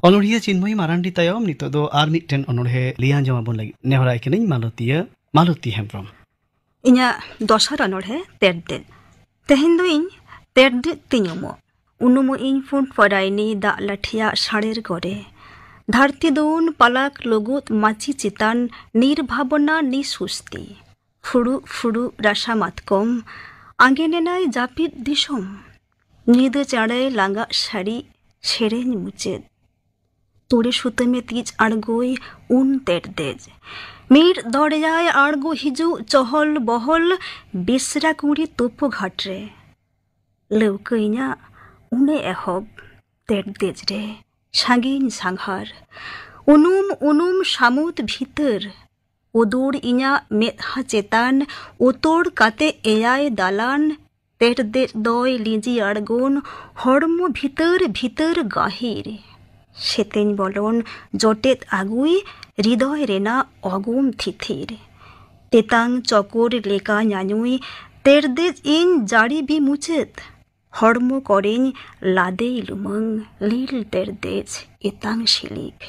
ᱚᱱᱚᱬᱦᱤᱭᱟᱹ ᱪᱤᱱᱢᱚᱭᱤ ᱢᱟᱨᱟᱱᱰᱤ ᱛᱟᱭᱚᱢ ᱱᱤᱛᱚᱜ ᱫᱚ ᱟᱨ ᱢᱤᱫᱴᱮᱱ ᱚᱱᱚᱬᱦᱮ ᱞᱟᱹᱭ ᱟᱸᱡᱚᱢ ᱟᱵᱚᱱ ᱞᱟᱹᱜᱤᱫ ᱱᱮᱦᱚᱨᱟᱭ ᱠᱟᱹᱱᱟᱹᱧ ᱢᱟᱞᱚᱛᱤᱭᱟᱹ ᱢᱟᱞᱚᱛᱤ ᱦᱮᱢᱵᱨᱚᱢ᱾ ᱤᱧᱟᱹᱜ ᱫᱚᱥᱟᱨ ᱚᱱᱚᱬᱦᱮ ᱛᱮᱨᱫᱮᱡ᱾ ᱛᱮᱦᱮᱧ ᱫᱚ ᱤᱧ ᱛᱮᱨᱫᱮᱡ ᱛᱤᱧ ᱩᱢᱚᱜ᱾ ᱩᱱᱩᱢᱚᱜ ᱤᱧ ᱯᱩᱸᱰ ᱯᱚᱨᱟᱭᱱᱤ ᱫᱟᱜ ᱞᱟᱹᱴᱷᱤᱭᱟᱜ ᱥᱟᱲᱮᱨ ᱠᱚᱨᱮ᱾ ᱫᱷᱟᱹᱨᱛᱤ ᱫᱩᱱ ᱯᱟᱞᱟᱠ ᱞᱩᱜᱩᱫ ᱢᱟᱹᱪᱤ ᱪᱮᱛᱟᱱ ᱱᱤᱨᱵᱷᱟᱵᱚᱱᱟ ᱱᱤᱥᱩᱥᱛᱤ᱾ ᱯᱷᱩᱲᱩᱜ ᱯᱷᱩᱲᱩᱜ ᱨᱟᱥᱟ ᱢᱟᱛᱠᱚᱢ ᱟᱸᱜᱮᱱᱮᱱᱟᱭ ᱡᱟᱹᱯᱤᱫ ᱫᱤᱥᱚᱢ᱾ ᱧᱤᱫᱟᱹ ᱪᱟᱬᱮ ᱞᱟᱸᱜᱟᱜ ᱥᱟᱹᱨᱤ ᱥᱮᱨᱮᱧ ᱢᱩᱪᱟᱹᱫ᱾ ᱛᱩᱲᱤ ᱥᱩᱛᱟᱹᱢᱮ ᱛᱤᱡ ᱟᱬᱜᱚᱭ ᱩᱱ ᱛᱮᱨᱫᱮᱡ᱾ ᱢᱤᱫ ᱫᱚᱨᱭᱟᱭ ᱟᱬᱜᱚ ᱦᱤᱡᱩᱜ ᱪᱚᱦᱚᱞ ᱵᱚᱦᱚᱞ ᱵᱤᱥᱨᱟ ᱠᱩᱲᱤ ᱛᱩᱯᱩ ᱜᱷᱟᱴ ᱨᱮ᱾ ᱞᱟᱹᱣᱠᱟᱹ ᱤᱧᱟᱜ ᱩᱱᱮ ᱮᱦᱚᱵ ᱛᱮᱨᱫᱮᱡ ᱨᱮ ᱥᱟᱺᱜᱤᱧ ᱥᱟᱸᱜᱷᱟᱨ᱾ ᱩᱱᱩᱢ ᱩᱱᱩᱢ ᱥᱟᱹᱢᱩᱫ ᱵᱷᱤᱛᱟᱹᱨ᱾ ᱩᱫᱩᱲ ᱤᱧᱟᱜ ᱢᱮᱫᱦᱟ ᱪᱮᱛᱟᱱ ᱩᱛᱚᱲ ᱠᱟᱛᱮ ᱮᱭᱟᱭ ᱫᱟᱞᱟᱱ᱾ ᱛᱮᱨᱫᱮᱡ ᱫᱚᱭ ᱞᱤᱸᱡᱤ ᱟᱬᱜᱚᱱ ᱦᱚᱲᱢᱚ ᱵᱷᱤᱛᱟᱹᱨ ᱵᱷᱤᱛᱟᱹᱨ ᱜᱟᱹᱦᱤᱨ᱾ ᱥᱮᱛᱮᱧ ᱵᱚᱞᱚᱱ ᱡᱚᱴᱮᱫ ᱟᱹᱜᱩᱭ ᱦᱨᱤᱫᱚᱭ ᱨᱮᱱᱟᱜ ᱚᱜᱩᱢ ᱛᱷᱤᱛᱷᱤᱨ᱾ ᱛᱮᱛᱟᱝ ᱪᱚᱠᱚᱨ ᱞᱮᱠᱟ ᱧᱟᱧᱩᱭ ᱛᱮᱨᱫᱮᱡ ᱤᱧ ᱡᱟᱹᱲᱤ ᱵᱤ ᱢᱩᱪᱟᱹᱫ᱾ ᱦᱚᱲᱢᱚ ᱠᱚᱨᱮᱧ ᱞᱟᱫᱮᱭ ᱞᱩᱢᱟᱹᱝ ᱞᱤᱞ ᱛᱮᱨᱫᱮᱡ ᱮᱛᱟᱝ ᱥᱤᱞᱤᱠ᱾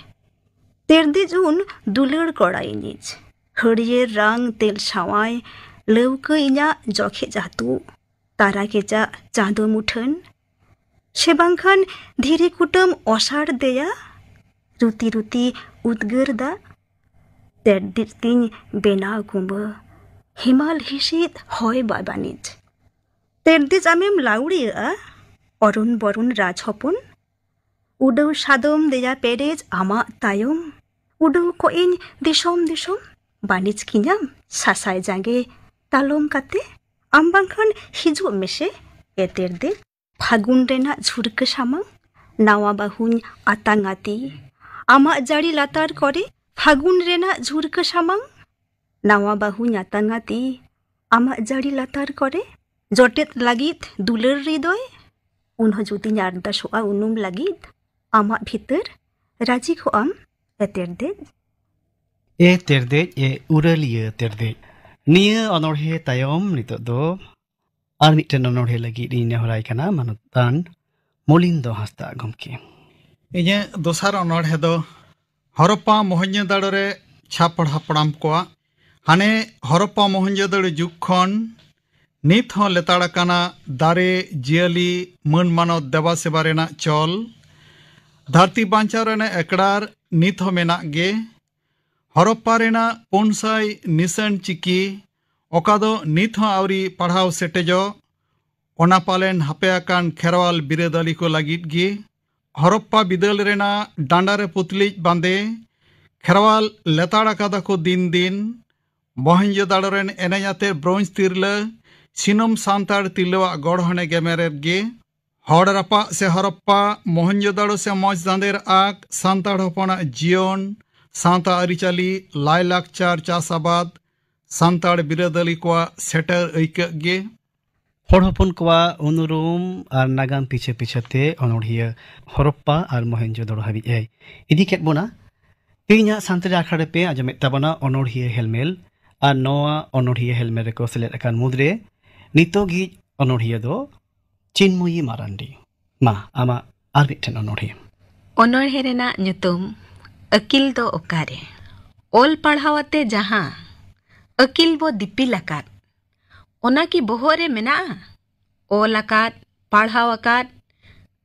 ᱛᱮᱨᱫᱮᱡ ᱩᱱ ᱫᱩᱞᱟᱹᱲ ᱠᱚᱲᱟ ᱤᱧᱤᱡ᱾ ᱦᱟᱹᱨᱭᱟᱹᱲ ᱨᱟᱝ ᱛᱮᱞ ᱥᱟᱶᱟᱭ ᱞᱟᱹᱣᱠᱟᱹ ᱤᱧᱟᱜ ᱡᱚᱠᱷᱮᱡ ᱟᱹᱛᱩ᱾ ᱛᱟᱨᱟ ᱠᱮᱪᱟᱜ ᱪᱟᱸᱫᱚ ᱢᱩᱴᱷᱟᱹᱱ᱾ ᱥᱮ ᱵᱟᱝᱠᱷᱟᱱ ᱫᱷᱤᱨᱤ ᱠᱩᱴᱟᱹᱢ ᱚᱥᱟᱲ ᱫᱮᱭᱟ᱾ ᱨᱩᱛᱤ ᱨᱩᱛᱤ ᱩᱫᱽᱜᱟᱹᱨ ᱫᱟᱜ᱾ ᱛᱮᱨᱫᱮᱡ ᱛᱤᱧ ᱵᱮᱱᱟᱣ ᱠᱩᱢᱵᱟᱹ ᱦᱮᱢᱟᱞ ᱦᱤᱥᱤᱫ ᱦᱚᱭ ᱵᱟᱭ ᱵᱟᱹᱱᱤᱡ᱾ ᱛᱮᱨᱫᱮᱡ ᱟᱢᱮᱢ ᱞᱟᱹᱣᱲᱤᱭᱟᱹᱜᱼᱟ ᱚᱨᱩᱱ ᱵᱚᱨᱩᱱ ᱨᱟᱡᱽ ᱦᱚᱯᱚᱱ᱾ ᱩᱰᱟᱹᱣ ᱥᱟᱫᱚᱢ ᱫᱮᱭᱟ ᱯᱮᱨᱮᱡ ᱟᱢᱟᱜ ᱛᱟᱭᱚᱢ᱾ ᱩᱰᱟᱹᱣ ᱠᱚᱜ ᱤᱧ ᱫᱤᱥᱚᱢ ᱫᱤᱥᱚᱢ᱾ ᱵᱟᱹᱱᱤᱡ ᱠᱤᱧᱟᱢ ᱥᱟᱥᱟᱭ ᱡᱟᱸᱜᱮ ᱛᱟᱞᱚᱢ ᱠᱟᱛᱮ᱾ ᱟᱢ ᱵᱟᱝᱠᱷᱟᱱ ᱦᱤᱡᱩᱜ ᱢᱮᱥᱮ ᱮ ᱛᱮᱨᱫᱮᱡ᱾ ᱯᱷᱟᱹᱜᱩᱱ ᱨᱮᱱᱟᱜ ᱡᱷᱩᱨᱠᱟᱹ ᱥᱟᱢᱟᱝ ᱱᱟᱣᱟ ᱵᱟᱹᱦᱩᱧ ᱟᱛᱟᱝ ᱟᱛᱮ᱾ ᱟᱢᱟᱜ ᱡᱟᱹᱲᱤ ᱞᱟᱛᱟᱨ ᱠᱚᱨᱮ ᱯᱷᱟᱹᱜᱩᱱ ᱨᱮᱱᱟᱜ ᱡᱷᱩᱨᱠᱟᱹ ᱥᱟᱢᱟᱝ᱾ ᱱᱟᱣᱟ ᱵᱟᱹᱦᱩ ᱧᱟᱛᱟᱝᱟ ᱛᱤ ᱟᱢᱟᱜ ᱡᱟᱹᱲᱤ ᱞᱟᱛᱟᱨ ᱠᱚᱨᱮ, ᱡᱚᱴᱮᱫ ᱞᱟᱹᱜᱤᱫ ᱫᱩᱞᱟᱹᱲ ᱨᱤᱫᱚᱭ, ᱩᱱᱦᱚᱸ ᱡᱩᱫᱤᱧ ᱟᱨᱫᱟᱥᱚᱜᱼᱟ ᱩᱱᱩᱢ ᱞᱟᱹᱜᱤᱫ ᱟᱢᱟᱜ ᱵᱷᱤᱛᱟᱹᱨ, ᱨᱟᱹᱡᱤ ᱠᱚᱜ ᱟᱢ ᱮ ᱛᱮᱨᱫᱮᱡ᱾ ᱮ ᱛᱮᱨᱫᱮᱡ, ᱮ ᱩᱨᱟᱹᱞᱤᱭᱟᱹ ᱛᱮᱨᱫᱮᱡ᱾ ᱱᱤᱭᱟᱹ ᱚᱱᱚᱬᱦᱮ ᱛᱟᱭᱚᱢ ᱱᱤᱛᱚᱜ ᱫᱚ ᱟᱨ ᱢᱤᱫᱴᱮᱱ ᱚᱱᱚᱬᱦᱮ ᱞᱟᱹᱜᱤᱫ ᱤᱧ ᱱᱮᱦᱚᱨᱟᱭ ᱠᱟᱱᱟ ᱢᱟᱱᱚᱛᱟᱱ ᱢᱚᱞᱤᱱᱫᱚ ᱦᱟᱸᱥᱫᱟ ᱜᱚᱢᱠᱮ᱾ ᱤᱧᱟᱹᱜ ᱫᱚᱥᱟᱨ ᱚᱱᱚᱬᱦᱮ ᱫᱚ ᱦᱚᱨᱚᱯᱯᱟ ᱢᱚᱦᱮᱧᱡᱳᱫᱟᱲᱳ ᱨᱮ ᱪᱷᱟᱯᱚᱲ ᱦᱟᱯᱲᱟᱢ ᱠᱚᱣᱟᱜ᱾ ᱦᱟᱱᱮ ᱦᱚᱨᱚᱯᱯᱟ ᱢᱚᱦᱮᱧᱡᱳᱫᱟᱲᱳ ᱡᱩᱜᱽ ᱠᱷᱚᱱ ᱱᱤᱛ ᱦᱚᱸ ᱞᱮᱛᱟᱲ ᱟᱠᱟᱱᱟ ᱫᱟᱨᱮ, ᱡᱤᱭᱟᱹᱞᱤ, ᱢᱟᱹᱱ ᱢᱟᱱᱚᱛ ᱫᱮᱵᱟ ᱥᱮᱵᱟ ᱨᱮᱱᱟᱜ ᱪᱚᱞ᱾ ᱫᱷᱟᱹᱨᱛᱤ ᱵᱟᱧᱪᱟᱣ ᱨᱮᱱᱟᱜ ᱮᱠᱲᱟᱨ ᱱᱤᱛ ᱦᱚᱸ ᱢᱮᱱᱟᱜ ᱜᱮ᱾ ᱦᱚᱨᱚᱯᱯᱟ ᱨᱮᱱᱟᱜ ᱯᱩᱱ ᱥᱟᱭ ᱱᱤᱥᱟᱹᱱ ᱪᱤᱠᱤ, ᱚᱠᱟ ᱫᱚ ᱱᱤᱛ ᱦᱚᱸ ᱟᱹᱣᱨᱤ ᱯᱟᱲᱦᱟᱣ ᱥᱮᱴᱮᱡᱚᱜ, ᱚᱱᱟ ᱯᱟᱞᱮᱱ ᱦᱟᱯᱮ ᱟᱠᱟᱱ ᱠᱷᱮᱨᱣᱟᱞ ᱵᱤᱨᱟᱹᱫᱟᱹᱞᱤ ᱠᱚ ᱞᱟᱹᱜᱤᱫ ᱜᱮ᱾ ᱦᱚᱨᱚᱯᱯᱟ ᱵᱤᱫᱟᱹᱞ ᱨᱮᱱᱟᱜ ᱰᱟᱸᱰᱟ ᱨᱮ ᱯᱩᱛᱞᱤᱡ ᱵᱟᱸᱫᱮ, ᱠᱷᱮᱨᱣᱟᱞ ᱞᱮᱛᱟᱲ ᱟᱠᱟᱫᱟ ᱠᱚ ᱫᱤᱱ ᱫᱤᱱ᱾ ᱢᱚᱦᱮᱧᱡᱳᱫᱟᱲᱳ ᱨᱮᱱ ᱮᱱᱮᱡ ᱟᱛᱮ ᱵᱨᱳᱧᱡᱽ ᱛᱤᱨᱞᱟᱹ, ᱥᱤᱱᱚᱢ ᱥᱟᱱᱛᱟᱲ ᱛᱤᱨᱞᱟᱹᱣᱟᱜ ᱜᱚᱲᱦᱚᱱᱮ ᱜᱮᱢᱮᱨᱮᱫ ᱜᱮ᱾ ᱦᱚᱲ ᱨᱟᱯᱟᱜ ᱥᱮ ᱦᱚᱨᱚᱯᱯᱟ, ᱢᱚᱦᱮᱧᱡᱳᱫᱟᱲᱳ ᱥᱮ ᱢᱚᱡᱽ ᱫᱟᱸᱫᱮᱨ ᱟᱠ, ᱥᱟᱱᱛᱟᱲ ᱦᱚᱯᱚᱱᱟᱜ ᱡᱤᱭᱚᱱ, ᱥᱟᱶᱛᱟ ᱟᱹᱨᱤᱪᱟᱹᱞᱤ, ᱞᱟᱭᱞᱟᱠᱪᱟᱨ, ᱪᱟᱥ ᱟᱵᱟᱫ, ᱥᱟᱱᱛᱟᱲ ᱵᱤᱨᱟᱹᱫᱟᱹᱞᱤ ᱠᱚᱣᱟᱜ ᱥᱮᱴᱮᱨ ᱟᱹᱭᱠᱟᱹᱜ ᱜᱮ᱾ ᱦᱚᱲ ᱦᱚᱯᱚᱱ ᱠᱚᱣᱟᱜ ᱩᱱᱩᱨᱩᱢ ᱟᱨ ᱱᱟᱜᱟᱢ ᱯᱤᱪᱷᱟᱹ ᱯᱤᱪᱷᱟᱹ ᱛᱮ ᱚᱱᱚᱬᱦᱤᱭᱟᱹ ᱦᱚᱨᱚᱯᱯᱟ ᱟᱨ ᱢᱚᱦᱮᱧᱡᱳᱫᱟᱲᱳ ᱦᱟᱹᱵᱤᱡ ᱮ ᱤᱫᱤ ᱠᱮᱫ ᱵᱚᱱᱟ᱾ ᱛᱮᱦᱮᱧᱟᱜ ᱥᱟᱱᱛᱟᱲᱤ ᱟᱠᱷᱲᱟ ᱨᱮᱯᱮ ᱟᱸᱡᱚᱢᱮᱫ ᱛᱟᱵᱚᱱᱟ ᱚᱱᱚᱬᱦᱤᱭᱟᱹ ᱦᱮᱞᱢᱮᱞ᱾ ᱟᱨ ᱱᱚᱣᱟ ᱚᱱᱚᱬᱦᱤᱭᱟᱹ ᱦᱮᱞᱢᱮᱞ ᱨᱮᱠᱚ ᱥᱮᱞᱮᱫ ᱟᱠᱟᱱ ᱢᱩᱫᱽᱨᱮ ᱱᱤᱛᱚᱜᱤᱡ ᱚᱱᱚᱬᱦᱤᱭᱟᱹ ᱫᱚ ᱪᱤᱱᱢᱚᱭᱤ ᱢᱟᱨᱟᱱᱰᱤ᱾ ᱢᱟ, ᱟᱢᱟᱜ ᱟᱨ ᱢᱤᱫᱴᱮᱱ ᱚᱱᱚᱬᱦᱤᱭᱟᱹ᱾ ᱚᱱᱚᱬᱦᱮ ᱨᱮᱱᱟᱜ ᱧᱩᱛᱩᱢ ᱟᱹᱠᱤᱞ ᱫᱚ ᱚᱠᱟᱨᱮ? ᱚᱞ ᱯᱟᱲᱦᱟᱣ ᱟᱛᱮ ᱡᱟᱦᱟᱸ ᱟᱹᱠᱤᱞ ᱵᱚ ᱫᱤᱯᱤᱞ ᱟᱠᱟᱫ, ᱚᱱᱟ ᱠᱤ ᱵᱚᱦᱚᱜ ᱨᱮ ᱢᱮᱱᱟᱜᱼᱟ? ᱚᱞ ᱟᱠᱟᱫ, ᱯᱟᱲᱦᱟᱣ ᱟᱠᱟᱫ,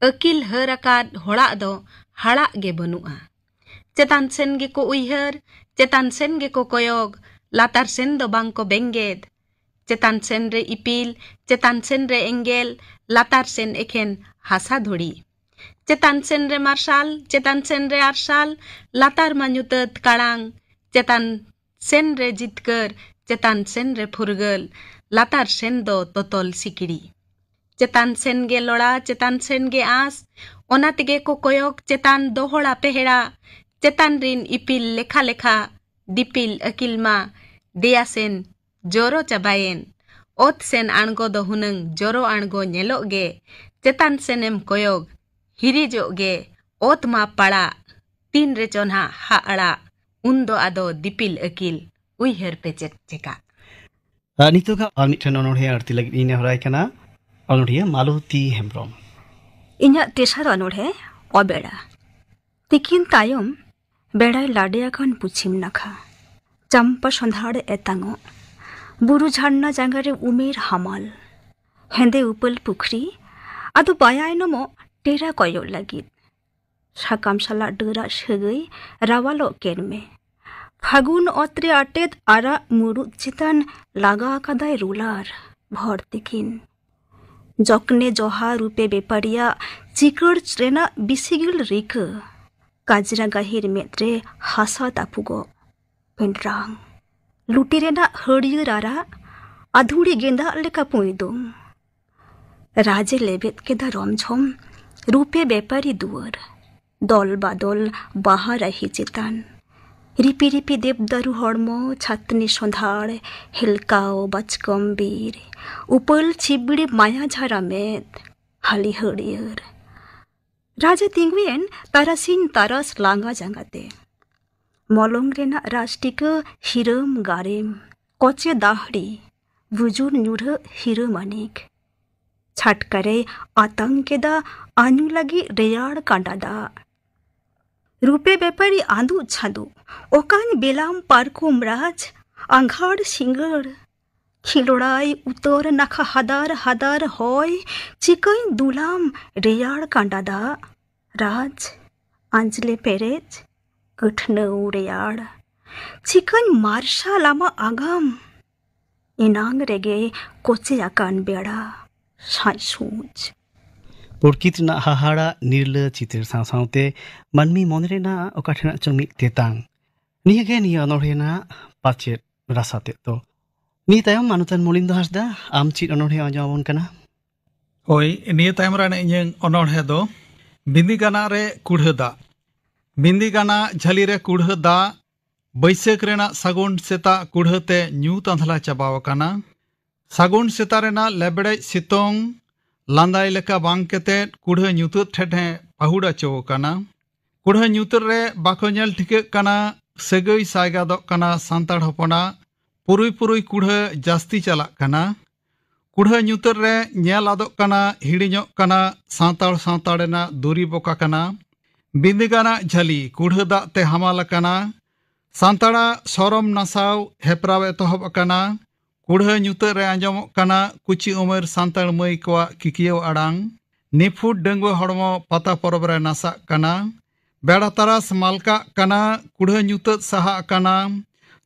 ᱟᱹᱠᱤᱞ ᱦᱟᱹᱨ ᱟᱠᱟᱫ ᱦᱚᱲᱟᱜ ᱫᱚ ᱦᱟᱲᱟᱜ ᱜᱮ ᱵᱟᱹᱱᱩᱜᱼᱟ᱾ ᱪᱮᱛᱟᱱ ᱥᱮᱱ ᱜᱮᱠᱚ ᱩᱭᱦᱟᱹᱨ, ᱪᱮᱛᱟᱱ ᱥᱮᱱ ᱜᱮᱠᱚ ᱠᱚᱭᱚᱜ, ᱞᱟᱛᱟᱨ ᱥᱮᱱ ᱫᱚ ᱵᱟᱝ ᱠᱚ ᱵᱮᱸᱜᱮᱫ᱾ ᱪᱮᱛᱟᱱ ᱥᱮᱱ ᱨᱮ ᱤᱯᱤᱞ, ᱪᱮᱛᱟᱱ ᱥᱮᱱ ᱨᱮ ᱮᱸᱜᱮᱞ, ᱞᱟᱛᱟᱨ ᱥᱮᱱ ᱮᱠᱷᱮᱱ ᱦᱟᱥᱟ ᱫᱷᱩᱲᱤ᱾ ᱪᱮᱛᱟᱱ ᱥᱮᱱ ᱨᱮ ᱢᱟᱨᱥᱟᱞ, ᱪᱮᱛᱟᱱ ᱥᱮᱱ ᱨᱮ ᱟᱨᱥᱟᱞ, ᱞᱟᱛᱟᱨ ᱢᱟ ᱧᱩᱛᱟᱹᱛ ᱠᱟᱲᱟᱝ᱾ ᱪᱮᱛᱟᱱ ᱥᱮᱱ ᱨᱮ ᱡᱤᱛᱠᱟᱹᱨ, ᱪᱮᱛᱟᱱ ᱥᱮᱱ ᱨᱮ ᱯᱷᱩᱨᱜᱟᱹᱞ, ᱞᱟᱛᱟᱨ ᱥᱮᱱ ᱫᱚ ᱛᱚᱛᱚᱞ ᱥᱤᱠᱲᱤ᱾ ᱪᱮᱛᱟᱱ ᱥᱮᱱ ᱜᱮ ᱞᱚᱲᱟ, ᱪᱮᱛᱟᱱ ᱥᱮᱱ ᱜᱮ ᱟᱸᱥ, ᱚᱱᱟ ᱛᱮᱜᱮ ᱠᱚ ᱠᱚᱭᱚᱜ ᱪᱮᱛᱟᱱ ᱫᱚᱦᱚᱲᱟ ᱯᱮᱦᱮᱲᱟ᱾ ᱪᱮᱛᱟᱱ ᱨᱤᱱ ᱤᱯᱤᱞ ᱞᱮᱠᱷᱟ ᱞᱮᱠᱷᱟ, ᱫᱤᱯᱤᱞ ᱟᱹᱠᱤᱞ ᱢᱟ ᱫᱮᱭᱟ ᱥᱮᱱ ᱡᱚᱨᱚ ᱪᱟᱵᱟᱭᱮᱱ᱾ ᱚᱛ ᱥᱮᱱ ᱟᱬᱜᱚ ᱫᱚ ᱦᱩᱱᱟᱹᱝ ᱡᱚᱨᱚ ᱟᱬᱜᱚ ᱧᱮᱞᱚᱜ ᱜᱮ᱾ ᱪᱮᱛᱟᱱ ᱥᱮᱱᱮᱢ ᱠᱚᱭᱚᱜ, ᱦᱤᱨᱤᱡᱚᱜ ᱜᱮ᱾ ᱚᱛ ᱢᱟ ᱯᱟᱲᱟᱜ, ᱛᱤᱱ ᱨᱮᱪᱚ ᱱᱟᱦᱟᱜ ᱦᱟᱜ ᱟᱲᱟᱜ᱾ ᱩᱱ ᱫᱚ ᱟᱫᱚ ᱫᱤᱯᱤᱞ ᱟᱹᱠᱤᱞ, ᱩᱭᱦᱟᱹᱨ ᱯᱮ ᱪᱮᱫ ᱪᱮᱠᱟ᱾ ᱟᱨ ᱱᱤᱛᱚᱜ ᱟᱨ ᱢᱤᱫᱴᱮᱱ ᱚᱱᱚᱬᱦᱮ ᱟᱬᱛᱤ ᱞᱟᱹᱜᱤᱫ ᱤᱧ ᱱᱮᱦᱚᱨᱟᱭ ᱠᱟᱱᱟ, ᱚᱱᱚᱬᱦᱤᱭᱟᱹ ᱢᱟᱞᱚᱛᱤ ᱦᱮᱢᱵᱨᱚᱢ᱾ ᱤᱧᱟᱹᱜ ᱛᱮᱥᱟᱨ ᱚᱱᱚᱬᱦᱮ, ᱚᱵᱮᱲᱟ᱾ ᱛᱤᱠᱤᱱ ᱛᱟᱭᱚᱢ ᱵᱮᱲᱟᱭ ᱞᱟᱰᱮ ᱟᱠᱟᱱ ᱯᱚᱪᱷᱤᱢ ᱱᱟᱠᱷᱟ᱾ ᱪᱟᱢᱯᱟ ᱥᱚᱸᱫᱷᱟᱲ ᱮᱛᱟᱝᱚᱜ, ᱵᱩᱨᱩ ᱡᱷᱟᱨᱱᱟ ᱡᱟᱸᱜᱟ ᱨᱮ ᱩᱢᱮᱨ ᱦᱟᱢᱟᱞ᱾ ᱦᱮᱸᱫᱮ ᱩᱯᱟᱹᱞ ᱯᱩᱠᱷᱨᱤ, ᱟᱫᱚ ᱵᱟᱭᱟᱭᱱᱚᱢᱚᱜ ᱴᱮᱨᱟ ᱠᱚᱭᱚᱜ ᱞᱟᱹᱜᱤᱫ᱾ ᱥᱟᱠᱟᱢ ᱥᱟᱞᱟᱜ ᱰᱟᱹᱨᱟᱜ ᱥᱟᱹᱜᱟᱹᱭ ᱨᱟᱣᱟᱞᱚᱜ ᱠᱮᱱ ᱢᱮ᱾ ᱯᱷᱟᱹᱜᱩᱱ ᱚᱛ ᱨᱮ ᱟᱴᱮᱫ ᱟᱨᱟᱜ ᱢᱩᱨᱩᱫ ᱪᱮᱛᱟᱱ ᱞᱟᱜᱟ ᱟᱠᱟᱫᱟᱭ ᱨᱩᱞᱟᱨ ᱵᱷᱚᱨ ᱛᱤᱠᱤᱱ᱾ ᱡᱚᱠᱱᱮ ᱡᱚᱦᱟ ᱨᱩᱯᱮ ᱵᱮᱯᱟᱨᱤᱭᱟᱜ ᱪᱤᱠᱟᱹᱲ ᱨᱮᱱᱟᱜ ᱵᱤᱥᱤᱜᱤᱞ ᱨᱤᱠᱟᱹ᱾ ᱠᱟᱡᱽᱨᱟ ᱜᱟᱹᱦᱤᱨ ᱢᱮᱫ ᱨᱮ ᱦᱟᱥᱟ ᱛᱟᱹᱯᱩᱜᱚᱜ᱾ ᱯᱮᱸᱰᱨᱟᱝ ᱞᱩᱴᱤ ᱨᱮᱱᱟᱜ ᱦᱟᱹᱲᱭᱟᱹᱨ ᱟᱨᱟᱜ, ᱟᱫᱷᱩᱲᱤ ᱜᱮᱸᱫᱟᱜ ᱞᱮᱠᱟ ᱯᱩᱸᱭᱫᱩᱢ᱾ ᱨᱟᱡᱮ ᱞᱮᱵᱮᱫ ᱠᱮᱫᱟ ᱨᱚᱢᱡᱷᱚᱢ ᱨᱩᱯᱮ ᱵᱮᱯᱟᱨᱤ ᱫᱩᱣᱟᱹᱨ᱾ ᱫᱚᱞ ᱵᱟᱫᱚᱞ ᱵᱟᱦᱟ ᱨᱟᱹᱦᱤ ᱪᱮᱛᱟᱱ᱾ ᱨᱤᱯᱤ ᱨᱤᱯᱤ ᱫᱮᱵᱫᱟᱨᱩ ᱦᱚᱲᱢᱚ, ᱪᱷᱟᱛᱱᱤ ᱥᱚᱸᱫᱷᱟᱲ, ᱦᱮᱞᱠᱟᱣ ᱵᱟᱪᱠᱚᱢ ᱵᱤᱨ᱾ ᱩᱯᱟᱹᱞ ᱪᱷᱤᱵᱲᱤ ᱢᱟᱭᱟ ᱡᱷᱟᱨᱟ ᱢᱮᱫ, ᱦᱟᱹᱞᱤ ᱦᱟᱹᱲᱭᱟᱹᱨ᱾ ᱨᱟᱡᱮ ᱛᱤᱸᱜᱩᱭᱮᱱ ᱛᱟᱨᱟᱥᱤᱧ ᱛᱟᱨᱟᱥ ᱞᱟᱸᱜᱟ ᱡᱟᱸᱜᱟᱛᱮ᱾ ᱢᱚᱞᱚᱝ ᱨᱮᱱᱟᱜ ᱨᱟᱡᱽ ᱴᱤᱠᱟᱹ ᱦᱤᱨᱟᱹᱢ ᱜᱟᱨᱮᱢ, ᱠᱚᱪᱮ ᱫᱟᱦᱲᱤ, ᱵᱩᱡᱩᱨ ᱧᱩᱨᱦᱟᱹᱜ ᱦᱤᱨᱟᱹ ᱢᱟᱹᱱᱤᱠ᱾ ᱪᱷᱟᱴᱠᱟ ᱨᱮᱭ ᱟᱛᱟᱝ ᱠᱮᱫᱟ ᱟᱹᱧᱩ ᱞᱟᱹᱜᱤᱫ ᱨᱮᱭᱟᱲ ᱠᱟᱸᱰᱟ ᱫᱟᱜ᱾ ᱨᱩᱯᱮ ᱵᱮᱯᱟᱨᱤ ᱟᱸᱫᱩᱜ ᱪᱷᱟᱸᱫᱩᱜ, ᱚᱠᱟᱧ ᱵᱮᱞᱟᱢ ᱯᱟᱨᱠᱚᱢ ᱨᱟᱡᱽ, ᱟᱸᱜᱷᱟᱲ ᱥᱤᱸᱜᱟᱹᱲ᱾ ᱠᱷᱤᱞᱚᱲᱟᱭ ᱩᱛᱟᱹᱨ ᱱᱟᱠᱷᱟ ᱦᱟᱫᱟᱨ ᱦᱟᱫᱟᱨ ᱦᱚᱭ, ᱪᱤᱠᱟᱹᱧ ᱫᱩᱞᱟᱢ ᱨᱮᱭᱟᱲ ᱠᱟᱸᱰᱟ ᱫᱟᱜ᱾ ᱨᱟᱡᱽ, ᱟᱸᱡᱽᱞᱮ ᱯᱮᱨᱮᱡ, ᱠᱟᱹᱴᱷᱱᱟᱹᱣ ᱨᱮᱭᱟᱲ᱾ ᱪᱤᱠᱟᱹᱧ ᱢᱟᱨᱥᱟᱞ ᱟᱢᱟᱜ ᱟᱜᱟᱢ᱾ ᱮᱱᱟᱝ ᱨᱮᱜᱮ ᱠᱚᱪᱮ ᱟᱠᱟᱱ ᱵᱮᱲᱟ ᱥᱟᱡ ᱥᱩᱡ᱾ ᱯᱩᱲᱠᱤᱛ ᱨᱮᱱᱟᱜ ᱦᱟᱦᱟᱲᱟ ᱱᱤᱨᱞᱟᱹ ᱪᱤᱛᱟᱹᱨ ᱥᱟᱶ ᱥᱟᱶᱛᱮ ᱢᱟᱹᱱᱢᱤ ᱢᱚᱱᱮ ᱨᱮᱱᱟᱜ ᱚᱠᱟ ᱴᱷᱮᱱᱟᱜ ᱪᱚᱝ ᱢᱤᱫ ᱛᱮᱛᱟᱝ᱾ ᱱᱤᱭᱟᱹ ᱜᱮ ᱱᱤᱭᱟᱹ ᱚᱱᱚᱬᱦᱮ ᱨᱮᱱᱟᱜ ᱯᱟᱪᱮᱫ ᱨᱟᱥᱟ ᱛᱮᱫ ᱫᱚ᱾ ᱱᱤᱭᱟᱹ ᱛᱟᱭᱚᱢ ᱢᱟᱱᱚᱛᱟᱱ ᱢᱚᱞᱤᱱᱫᱚ ᱦᱟᱸᱥᱫᱟ, ᱟᱢ ᱪᱮᱫ ᱚᱱᱚᱬᱦᱮ ᱟᱸᱡᱚᱢ ᱟᱵᱚᱱ ᱠᱟᱱᱟ? ᱦᱳᱭ, ᱱᱤᱭᱟᱹ ᱛᱟᱭᱚᱢ ᱨᱮ ᱤᱧᱟᱹᱝ ᱚᱱᱚᱬᱦᱮ ᱫᱚ ᱵᱤᱸᱫᱤ ᱜᱟᱱᱟ ᱨᱮ ᱠᱩᱲᱦᱟᱹ ᱫᱟᱜ᱾ ᱵᱤᱸᱫᱤ ᱜᱟᱱᱟ ᱡᱷᱟᱹᱞᱤ ᱨᱮ ᱠᱩᱲᱦᱟᱹ ᱫᱟᱜ, ᱵᱟᱹᱭᱥᱟᱹᱠᱷ ᱨᱮᱱᱟᱜ ᱥᱟᱹᱜᱩᱱ ᱥᱮᱛᱟᱜ ᱠᱩᱲᱦᱟᱹ ᱛᱮ ᱧᱩᱛ ᱟᱸᱫᱷᱞᱟ ᱪᱟᱵᱟᱣ ᱟᱠᱟᱱᱟ᱾ ᱥᱟᱹᱜᱩᱱ ᱥᱮᱛᱟᱜ ᱨᱮᱱᱟᱜ ᱞᱮᱵᱲᱮᱡ ᱥᱤᱛᱩᱝ ᱞᱟᱸᱫᱟᱭ ᱞᱮᱠᱟ ᱵᱟᱝ ᱠᱟᱛᱮᱫ ᱠᱩᱲᱦᱟᱹ ᱧᱩᱛᱟᱹᱛ ᱴᱷᱮᱱ ᱮ ᱯᱟᱹᱦᱩᱲ ᱟᱪᱚ ᱟᱠᱟᱱᱟ᱾ ᱠᱩᱲᱦᱟᱹ ᱧᱩᱛᱟᱹᱛ ᱨᱮ ᱵᱟᱠᱚ ᱧᱮᱞ ᱴᱷᱤᱠᱟᱹᱜ ᱠᱟᱱᱟ ᱥᱟᱹᱜᱟᱹᱭ ᱥᱟᱭᱜᱟᱫᱚᱜ ᱠᱟᱱᱟ ᱥᱟᱱᱛᱟᱲ ᱦᱚᱯᱚᱱᱟᱜ᱾ ᱯᱩᱨᱩᱭ ᱯᱩᱨᱩᱭ ᱠᱩᱲᱦᱟᱹ ᱡᱟᱹᱥᱛᱤ ᱪᱟᱞᱟᱜ ᱠᱟᱱᱟ᱾ ᱠᱩᱲᱦᱟᱹ ᱧᱩᱛᱟᱹᱛ ᱨᱮ ᱧᱮᱞ ᱟᱫᱚᱜ ᱠᱟᱱᱟ, ᱦᱤᱲᱤᱧᱚᱜ ᱠᱟᱱᱟ ᱥᱟᱱᱛᱟᱲ ᱥᱟᱶᱛᱟ ᱨᱮᱱᱟᱜ ᱫᱩᱨᱤᱵᱽ ᱚᱠᱟ ᱠᱟᱱᱟ᱾ ᱵᱤᱸᱫᱤ ᱜᱟᱱᱟᱜ ᱡᱷᱟᱹᱞᱤ ᱠᱩᱲᱦᱟᱹ ᱫᱟᱜ ᱛᱮ ᱦᱟᱢᱟᱞ ᱟᱠᱟᱱᱟ᱾ ᱥᱟᱱᱛᱟᱲᱟᱜ ᱥᱚᱨᱚᱢ ᱱᱟᱥᱟᱣ ᱦᱮᱯᱨᱟᱣ ᱮᱛᱚᱦᱚᱵ ᱟᱠᱟᱱᱟ᱾ ᱠᱩᱲᱦᱟᱹ ᱧᱩᱛᱟᱹᱛ ᱨᱮ ᱟᱸᱡᱚᱢᱚᱜ ᱠᱟᱱᱟ ᱠᱩᱪᱤ ᱩᱢᱮᱨ ᱥᱟᱱᱛᱟᱲ ᱢᱟᱹᱭ ᱠᱚᱣᱟᱜ ᱠᱤᱠᱤᱭᱟᱹᱣ ᱟᱲᱟᱝ᱾ ᱱᱤᱯᱷᱩᱴ ᱰᱟᱺᱜᱩᱣᱟᱹ ᱦᱚᱲᱢᱚ ᱯᱟᱛᱟ ᱯᱚᱨᱚᱵᱽ ᱨᱮ ᱱᱟᱥᱟᱜ ᱠᱟᱱᱟ᱾ ᱵᱮᱲᱟ ᱛᱟᱨᱟᱥ ᱢᱟᱞᱠᱟᱜ ᱠᱟᱱᱟ᱾ ᱠᱩᱲᱦᱟᱹ ᱧᱩᱛᱟᱹᱛ ᱥᱟᱦᱟᱜ ᱠᱟᱱᱟ᱾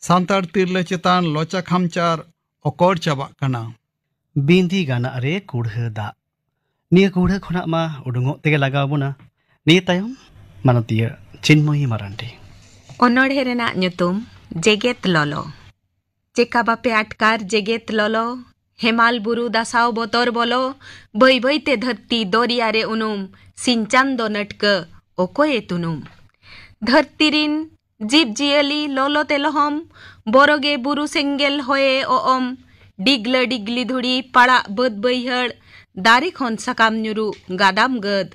ᱥᱟᱱᱛᱟᱲ ᱛᱤᱨᱞᱟᱹ ᱪᱮᱛᱟᱱ ᱞᱚᱪᱟ ᱠᱷᱟᱢᱪᱟᱨ ᱚᱠᱚᱨ ᱪᱟᱵᱟᱜ ᱠᱟᱱᱟ᱾ ᱵᱤᱸᱫᱤ ᱜᱟᱱᱟᱜ ᱨᱮ ᱠᱩᱲᱦᱟᱹ ᱫᱟᱜ᱾ ᱱᱤᱭᱟᱹ ᱠᱩᱲᱦᱟᱹ ᱠᱷᱚᱱᱟᱜ ᱢᱟ ᱩᱰᱩᱝᱚᱜ ᱛᱮᱜᱮ ᱞᱟᱜᱟᱣ ᱵᱚᱱᱟ᱾ ᱱᱤᱭᱟᱹ ᱛᱟᱭᱚᱢ ᱢᱟᱱᱚᱛᱤᱭᱟᱹ ᱪᱤᱱᱢᱚᱭᱤ ᱢᱟᱨᱟᱱᱰᱤ᱾ ᱚᱱᱚᱬᱦᱮ ᱨᱮᱱᱟᱜ ᱧᱩᱛᱩᱢ ᱡᱮᱜᱮᱛ ᱞᱚᱞᱚ᱾ ᱪᱮᱠᱟ ᱵᱟᱯᱮ ᱟᱴᱠᱟᱨ ᱡᱮᱜᱮᱛ ᱞᱚᱞᱚ? ᱦᱮᱢᱟᱞ ᱵᱩᱨᱩ ᱫᱟᱥᱟᱣ ᱵᱚᱛᱚᱨ ᱵᱚᱞᱚ, ᱵᱟᱹᱭ ᱵᱟᱹᱭ ᱛᱮ ᱫᱷᱟᱹᱨᱛᱤ ᱫᱚᱨᱭᱟ ᱨᱮ ᱩᱱᱩᱢ, ᱥᱤᱧ ᱪᱟᱸᱫᱚ ᱱᱟᱹᱴᱠᱟᱹ ᱚᱠᱚᱭᱮ ᱛᱩᱱᱩᱢ? ᱫᱷᱟᱹᱨᱛᱤ ᱨᱤᱱ ᱡᱤᱵᱽ ᱡᱤᱭᱟᱹᱞᱤ ᱞᱚᱞᱚ ᱛᱮ ᱞᱚᱦᱚᱢ, ᱵᱚᱨᱚᱜᱮ ᱵᱩᱨᱩ ᱥᱮᱸᱜᱮᱞ ᱦᱚᱭᱮ ᱚᱜᱚᱢ, ᱰᱤᱜᱽᱞᱟᱹ ᱰᱤᱜᱽᱞᱤ ᱫᱷᱩᱲᱤ ᱯᱟᱲᱟᱜ ᱵᱟᱹᱫᱽ ᱵᱟᱹᱭᱦᱟᱹᱲ, ᱫᱟᱨᱮ ᱠᱷᱚᱱ ᱥᱟᱠᱟᱢ ᱧᱩᱨᱩ ᱜᱟᱫᱟᱢ ᱜᱟᱹᱫ᱾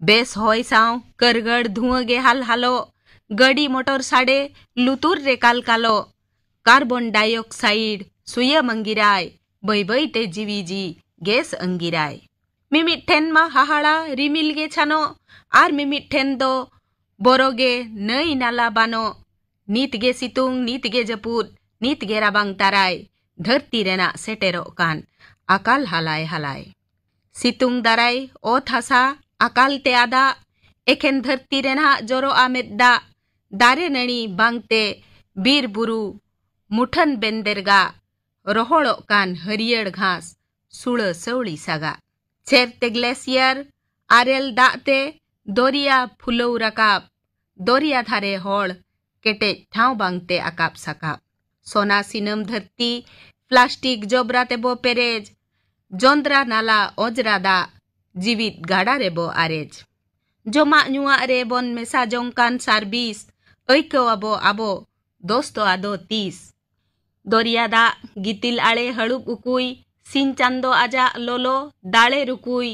ᱵᱮᱥ ᱦᱚᱭ ᱥᱟᱶ ᱠᱟᱹᱨᱜᱟᱹᱲ ᱫᱷᱩᱣᱟᱹ ᱜᱮ ᱦᱟᱞᱦᱟᱞᱚᱜ, ᱜᱟᱹᱰᱤ ᱢᱚᱴᱚᱨ ᱥᱟᱰᱮ ᱞᱩᱛᱩᱨ ᱨᱮ ᱠᱟᱞᱠᱟᱞᱚᱜ᱾ ᱠᱟᱨᱵᱚᱱ ᱰᱟᱭᱚᱠᱥᱟᱭᱤᱰ ᱥᱩᱭᱟᱹᱢ ᱟᱺᱜᱤᱨᱟᱭ, ᱵᱟᱹᱭ ᱵᱟᱹᱭ ᱛᱮ ᱡᱤᱣᱤ ᱡᱤ ᱜᱮᱥ ᱟᱺᱜᱤᱨᱟᱭ᱾ ᱢᱤᱢᱤᱫ ᱴᱷᱮᱱ ᱢᱟ ᱦᱟᱦᱟᱲᱟ ᱨᱤᱢᱤᱞ ᱜᱮ ᱪᱷᱟᱱᱚᱜ, ᱟᱨ ᱢᱤᱢᱤᱫ ᱴᱷᱮᱱ ᱫᱚ ᱵᱚᱨᱚ ᱜᱮ ᱱᱟᱹᱭ ᱱᱟᱞᱟ ᱵᱟᱱᱚᱜ᱾ ᱱᱤᱛ ᱜᱮ ᱥᱤᱛᱩᱝ, ᱱᱤᱛ ᱜᱮ ᱡᱟᱹᱯᱩᱫ, ᱱᱤᱛ ᱜᱮ ᱨᱟᱵᱟᱝ ᱛᱟᱨᱟᱭ, ᱫᱷᱟᱹᱨᱛᱤ ᱨᱮᱱᱟᱜ ᱥᱮᱴᱮᱨᱚᱜ ᱠᱟᱱ ᱟᱠᱟᱞ ᱦᱟᱞᱟᱭ ᱦᱟᱞᱟᱭ᱾ ᱥᱤᱛᱩᱝ ᱫᱟᱨᱟᱭ ᱚᱛ ᱦᱟᱥᱟ ᱟᱠᱟᱞ ᱛᱮ ᱟᱫᱟᱜ, ᱮᱠᱷᱮᱱ ᱫᱷᱟᱹᱨᱛᱤ ᱨᱮᱱᱟᱜ ᱡᱚᱨᱚᱜᱼᱟ ᱢᱮᱫ ᱫᱟᱜ᱾ ᱫᱟᱨᱮ ᱱᱟᱹᱲᱤ ᱵᱟᱝᱛᱮ ᱵᱤᱨ ᱵᱩᱨᱩ ᱢᱩᱴᱷᱟᱹᱱ ᱵᱮᱱᱫᱮᱨᱜᱟ, ᱨᱚᱦᱚᱲᱚᱜ ᱠᱟᱱ ᱦᱟᱹᱨᱭᱟᱹᱲ ᱜᱷᱟᱥ ᱥᱩᱲᱟᱹ ᱥᱟᱹᱣᱲᱤ ᱥᱟᱜᱟᱜ᱾ ᱪᱷᱮᱨ ᱛᱮ ᱜᱞᱮᱥᱤᱭᱟᱨ ᱟᱨᱮᱞ ᱫᱟᱜ ᱛᱮ ᱫᱚᱨᱭᱟ ᱯᱷᱩᱞᱟᱹᱣ ᱨᱟᱠᱟᱵ, ᱫᱚᱨᱭᱟ ᱫᱷᱟᱨᱮ ᱦᱚᱲ ᱠᱮᱴᱮᱡ ᱴᱷᱟᱶ ᱵᱟᱝᱛᱮ ᱟᱠᱟᱵ ᱥᱟᱠᱟᱵ᱾ ᱥᱚᱱᱟ ᱥᱤᱱᱟᱹᱢ ᱫᱷᱟᱹᱨᱛᱤ ᱯᱞᱟᱥᱴᱤᱠ ᱡᱚᱵᱽᱨᱟ ᱛᱮᱵᱚ ᱯᱮᱨᱮᱡ, ᱡᱚᱸᱫᱽᱨᱟ ᱱᱟᱞᱟ ᱚᱸᱡᱽᱨᱟ ᱫᱟᱜ ᱡᱤᱣᱤᱫ ᱜᱟᱰᱟ ᱨᱮᱵᱚ ᱟᱨᱮᱡ᱾ ᱡᱚᱢᱟᱜ ᱧᱩᱣᱟᱜ ᱨᱮ ᱵᱚᱱ ᱢᱮᱥᱟ ᱡᱚᱝ ᱠᱟᱱ ᱥᱟᱨᱵᱤᱥ, ᱟᱹᱭᱠᱟᱹᱣ ᱟᱵᱚ ᱟᱵᱚ ᱫᱚᱥ ᱛᱚᱣᱟ ᱫᱚ ᱛᱤᱥ᱾ ᱫᱚᱨᱭᱟ ᱫᱟᱜ ᱜᱤᱛᱤᱞ ᱟᱲᱮ ᱦᱟᱹᱲᱩᱵ ᱩᱠᱩᱭ, ᱥᱤᱧ ᱪᱟᱸᱫᱚ ᱟᱡᱟᱜ ᱞᱚᱞᱚ ᱫᱟᱲᱮ ᱨᱩᱠᱩᱭ,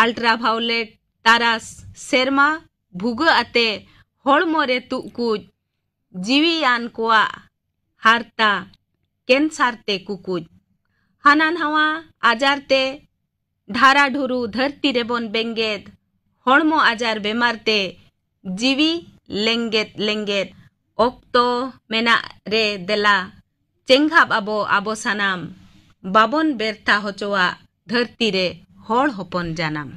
ᱟᱞᱴᱨᱟᱵᱷᱟᱭᱳᱞᱮᱴ ᱛᱟᱨᱟᱥ ᱥᱮᱨᱢᱟ ᱵᱷᱩᱜᱟᱹ ᱟᱛᱮ ᱦᱚᱲᱢᱚ ᱨᱮ ᱛᱩᱜ ᱠᱩᱡ, ᱡᱤᱣᱤᱭᱟᱱ ᱠᱚᱣᱟᱜ ᱦᱟᱨᱛᱟ ᱠᱮᱱᱥᱟᱨ ᱛᱮ ᱠᱩᱠᱩᱡ᱾ ᱦᱟᱱᱟ ᱱᱟᱣᱟ ᱟᱡᱟᱨ ᱛᱮ ᱰᱷᱟᱨᱟ ᱰᱷᱩᱨᱩ ᱫᱷᱟᱹᱨᱛᱤ ᱨᱮᱵᱚᱱ ᱵᱮᱸᱜᱮᱫ, ᱦᱚᱲᱢᱚ ᱟᱡᱟᱨ ᱵᱮᱢᱟᱨ ᱛᱮ ᱡᱤᱣᱤ ᱞᱮᱸᱜᱮᱫ ᱞᱮᱸᱜᱮᱫ᱾ ᱚᱠᱛᱚ ᱢᱮᱱᱟᱜ ᱨᱮ ᱫᱮᱞᱟ, ᱪᱮᱸᱜᱷᱟᱵ ᱟᱵᱚ ᱟᱵᱚ ᱥᱟᱱᱟᱢ, ᱵᱟᱵᱚᱱ ᱵᱮᱨᱛᱷᱟ ᱦᱚᱪᱚᱣᱟᱜ ᱫᱷᱟᱹᱨᱛᱤ ᱨᱮ ᱦᱚᱲ ᱦᱚᱯᱚᱱ ᱡᱟᱱᱟᱢ᱾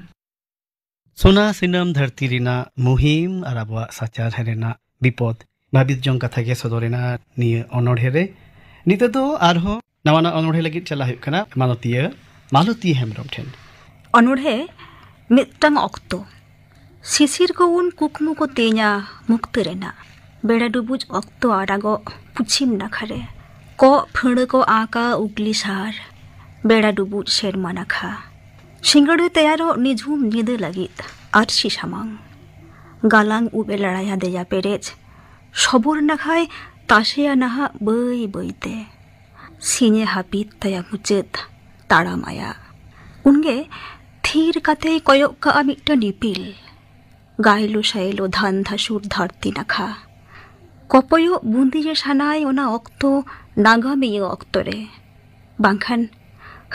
ᱥᱚᱱᱟ ᱥᱤᱱᱟᱢ ᱫᱷᱟᱹᱨᱛᱤ ᱨᱮᱱᱟᱜ ᱢᱩᱦᱤᱢ ᱟᱨ ᱟᱵᱚᱣᱟᱜ ᱥᱟᱪᱟᱨᱦᱮ ᱨᱮᱱᱟᱜ ᱵᱤᱯᱚᱫ ᱵᱷᱟᱹᱵᱤᱛ ᱡᱚᱝ ᱠᱟᱛᱷᱟ ᱜᱮ ᱥᱚᱫᱚᱨ ᱮᱱᱟ ᱱᱤᱭᱟᱹ ᱚᱱᱚᱬᱦᱮ ᱨᱮ᱾ ᱱᱤᱛᱚᱜ ᱫᱚ ᱟᱨᱦᱚᱸ ᱱᱟᱣᱟ ᱱᱟᱣᱟ ᱚᱱᱚᱬᱦᱮ ᱞᱟᱹᱜᱤᱫ ᱪᱟᱞᱟᱜ ᱦᱩᱭᱩᱜ ᱠᱟᱱᱟ ᱢᱟᱱᱚᱛᱤᱭᱟᱹ ᱢᱟᱞᱚᱛᱤ ᱦᱮᱢᱵᱨᱚᱢ ᱴᱷᱮᱱ᱾ ᱚᱱᱚᱬᱦᱮ᱾ ᱢᱤᱫᱴᱟᱝ ᱚᱠᱛᱚ᱾ ᱥᱤᱥᱤᱨ ᱠᱚ ᱩᱱ ᱠᱩᱠᱢᱩ ᱠᱚ ᱛᱮᱧᱟ ᱢᱩᱠᱛᱟᱹ ᱨᱮᱱᱟᱜ᱾ ᱵᱮᱲᱟ ᱰᱩᱵᱩᱡ ᱚᱠᱛᱚ ᱟᱨᱟᱜᱚᱜ ᱯᱚᱪᱷᱤᱢ ᱱᱟᱠᱷᱟ ᱨᱮ᱾ ᱠᱚᱜ ᱯᱷᱟᱹᱲᱟᱹ ᱠᱚ ᱟᱸᱠᱟ ᱩᱜᱽᱞᱤ ᱥᱟᱨ᱾ ᱵᱮᱲᱟ ᱰᱩᱵᱩᱡ ᱥᱮᱨᱢᱟ ᱱᱟᱠᱷᱟ᱾ ᱥᱤᱸᱜᱟᱹᱲ ᱛᱮᱭᱟᱨᱚᱜ ᱱᱤᱡᱷᱩᱢ ᱧᱤᱫᱟᱹ ᱞᱟᱹᱜᱤᱫ ᱟᱹᱨᱥᱤ ᱥᱟᱢᱟᱝ᱾ ᱜᱟᱞᱟᱝ ᱩᱵ ᱮ ᱞᱟᱲᱟᱭᱟ ᱫᱮᱭᱟ ᱯᱮᱨᱮᱡ᱾ ᱥᱚᱵᱚᱨ ᱱᱟᱠᱷᱟᱭ ᱛᱟᱥᱮᱭᱟ ᱱᱟᱦᱟᱜ ᱵᱟᱹᱭ ᱵᱟᱹᱭᱛᱮ᱾ ᱥᱤᱧᱮ ᱦᱟᱹᱯᱤᱫ ᱛᱟᱭᱟ ᱢᱩᱪᱟᱹᱫ ᱛᱟᱲᱟᱢ ᱟᱭᱟᱜ᱾ ᱩᱱᱜᱮ ᱛᱷᱤᱨ ᱠᱟᱛᱮᱭ ᱠᱚᱭᱚᱜ ᱠᱟᱜᱼᱟ ᱢᱤᱫᱴᱟᱝ ᱤᱯᱤᱞ᱾ ᱜᱟᱭᱞᱳ ᱥᱟᱭᱞᱳ ᱫᱷᱟᱱ ᱫᱷᱟᱥᱩᱨ ᱫᱷᱟᱹᱨᱛᱤ ᱱᱟᱠᱷᱟ᱾ ᱠᱚᱯᱚᱭᱚᱜ ᱵᱩᱸᱫᱤᱭᱮ ᱥᱟᱱᱟᱭ ᱚᱱᱟ ᱚᱠᱛᱚ ᱱᱟᱜᱟᱢᱤᱭᱟᱹ ᱚᱠᱛᱚ ᱨᱮ᱾ ᱵᱟᱝᱠᱷᱟᱱ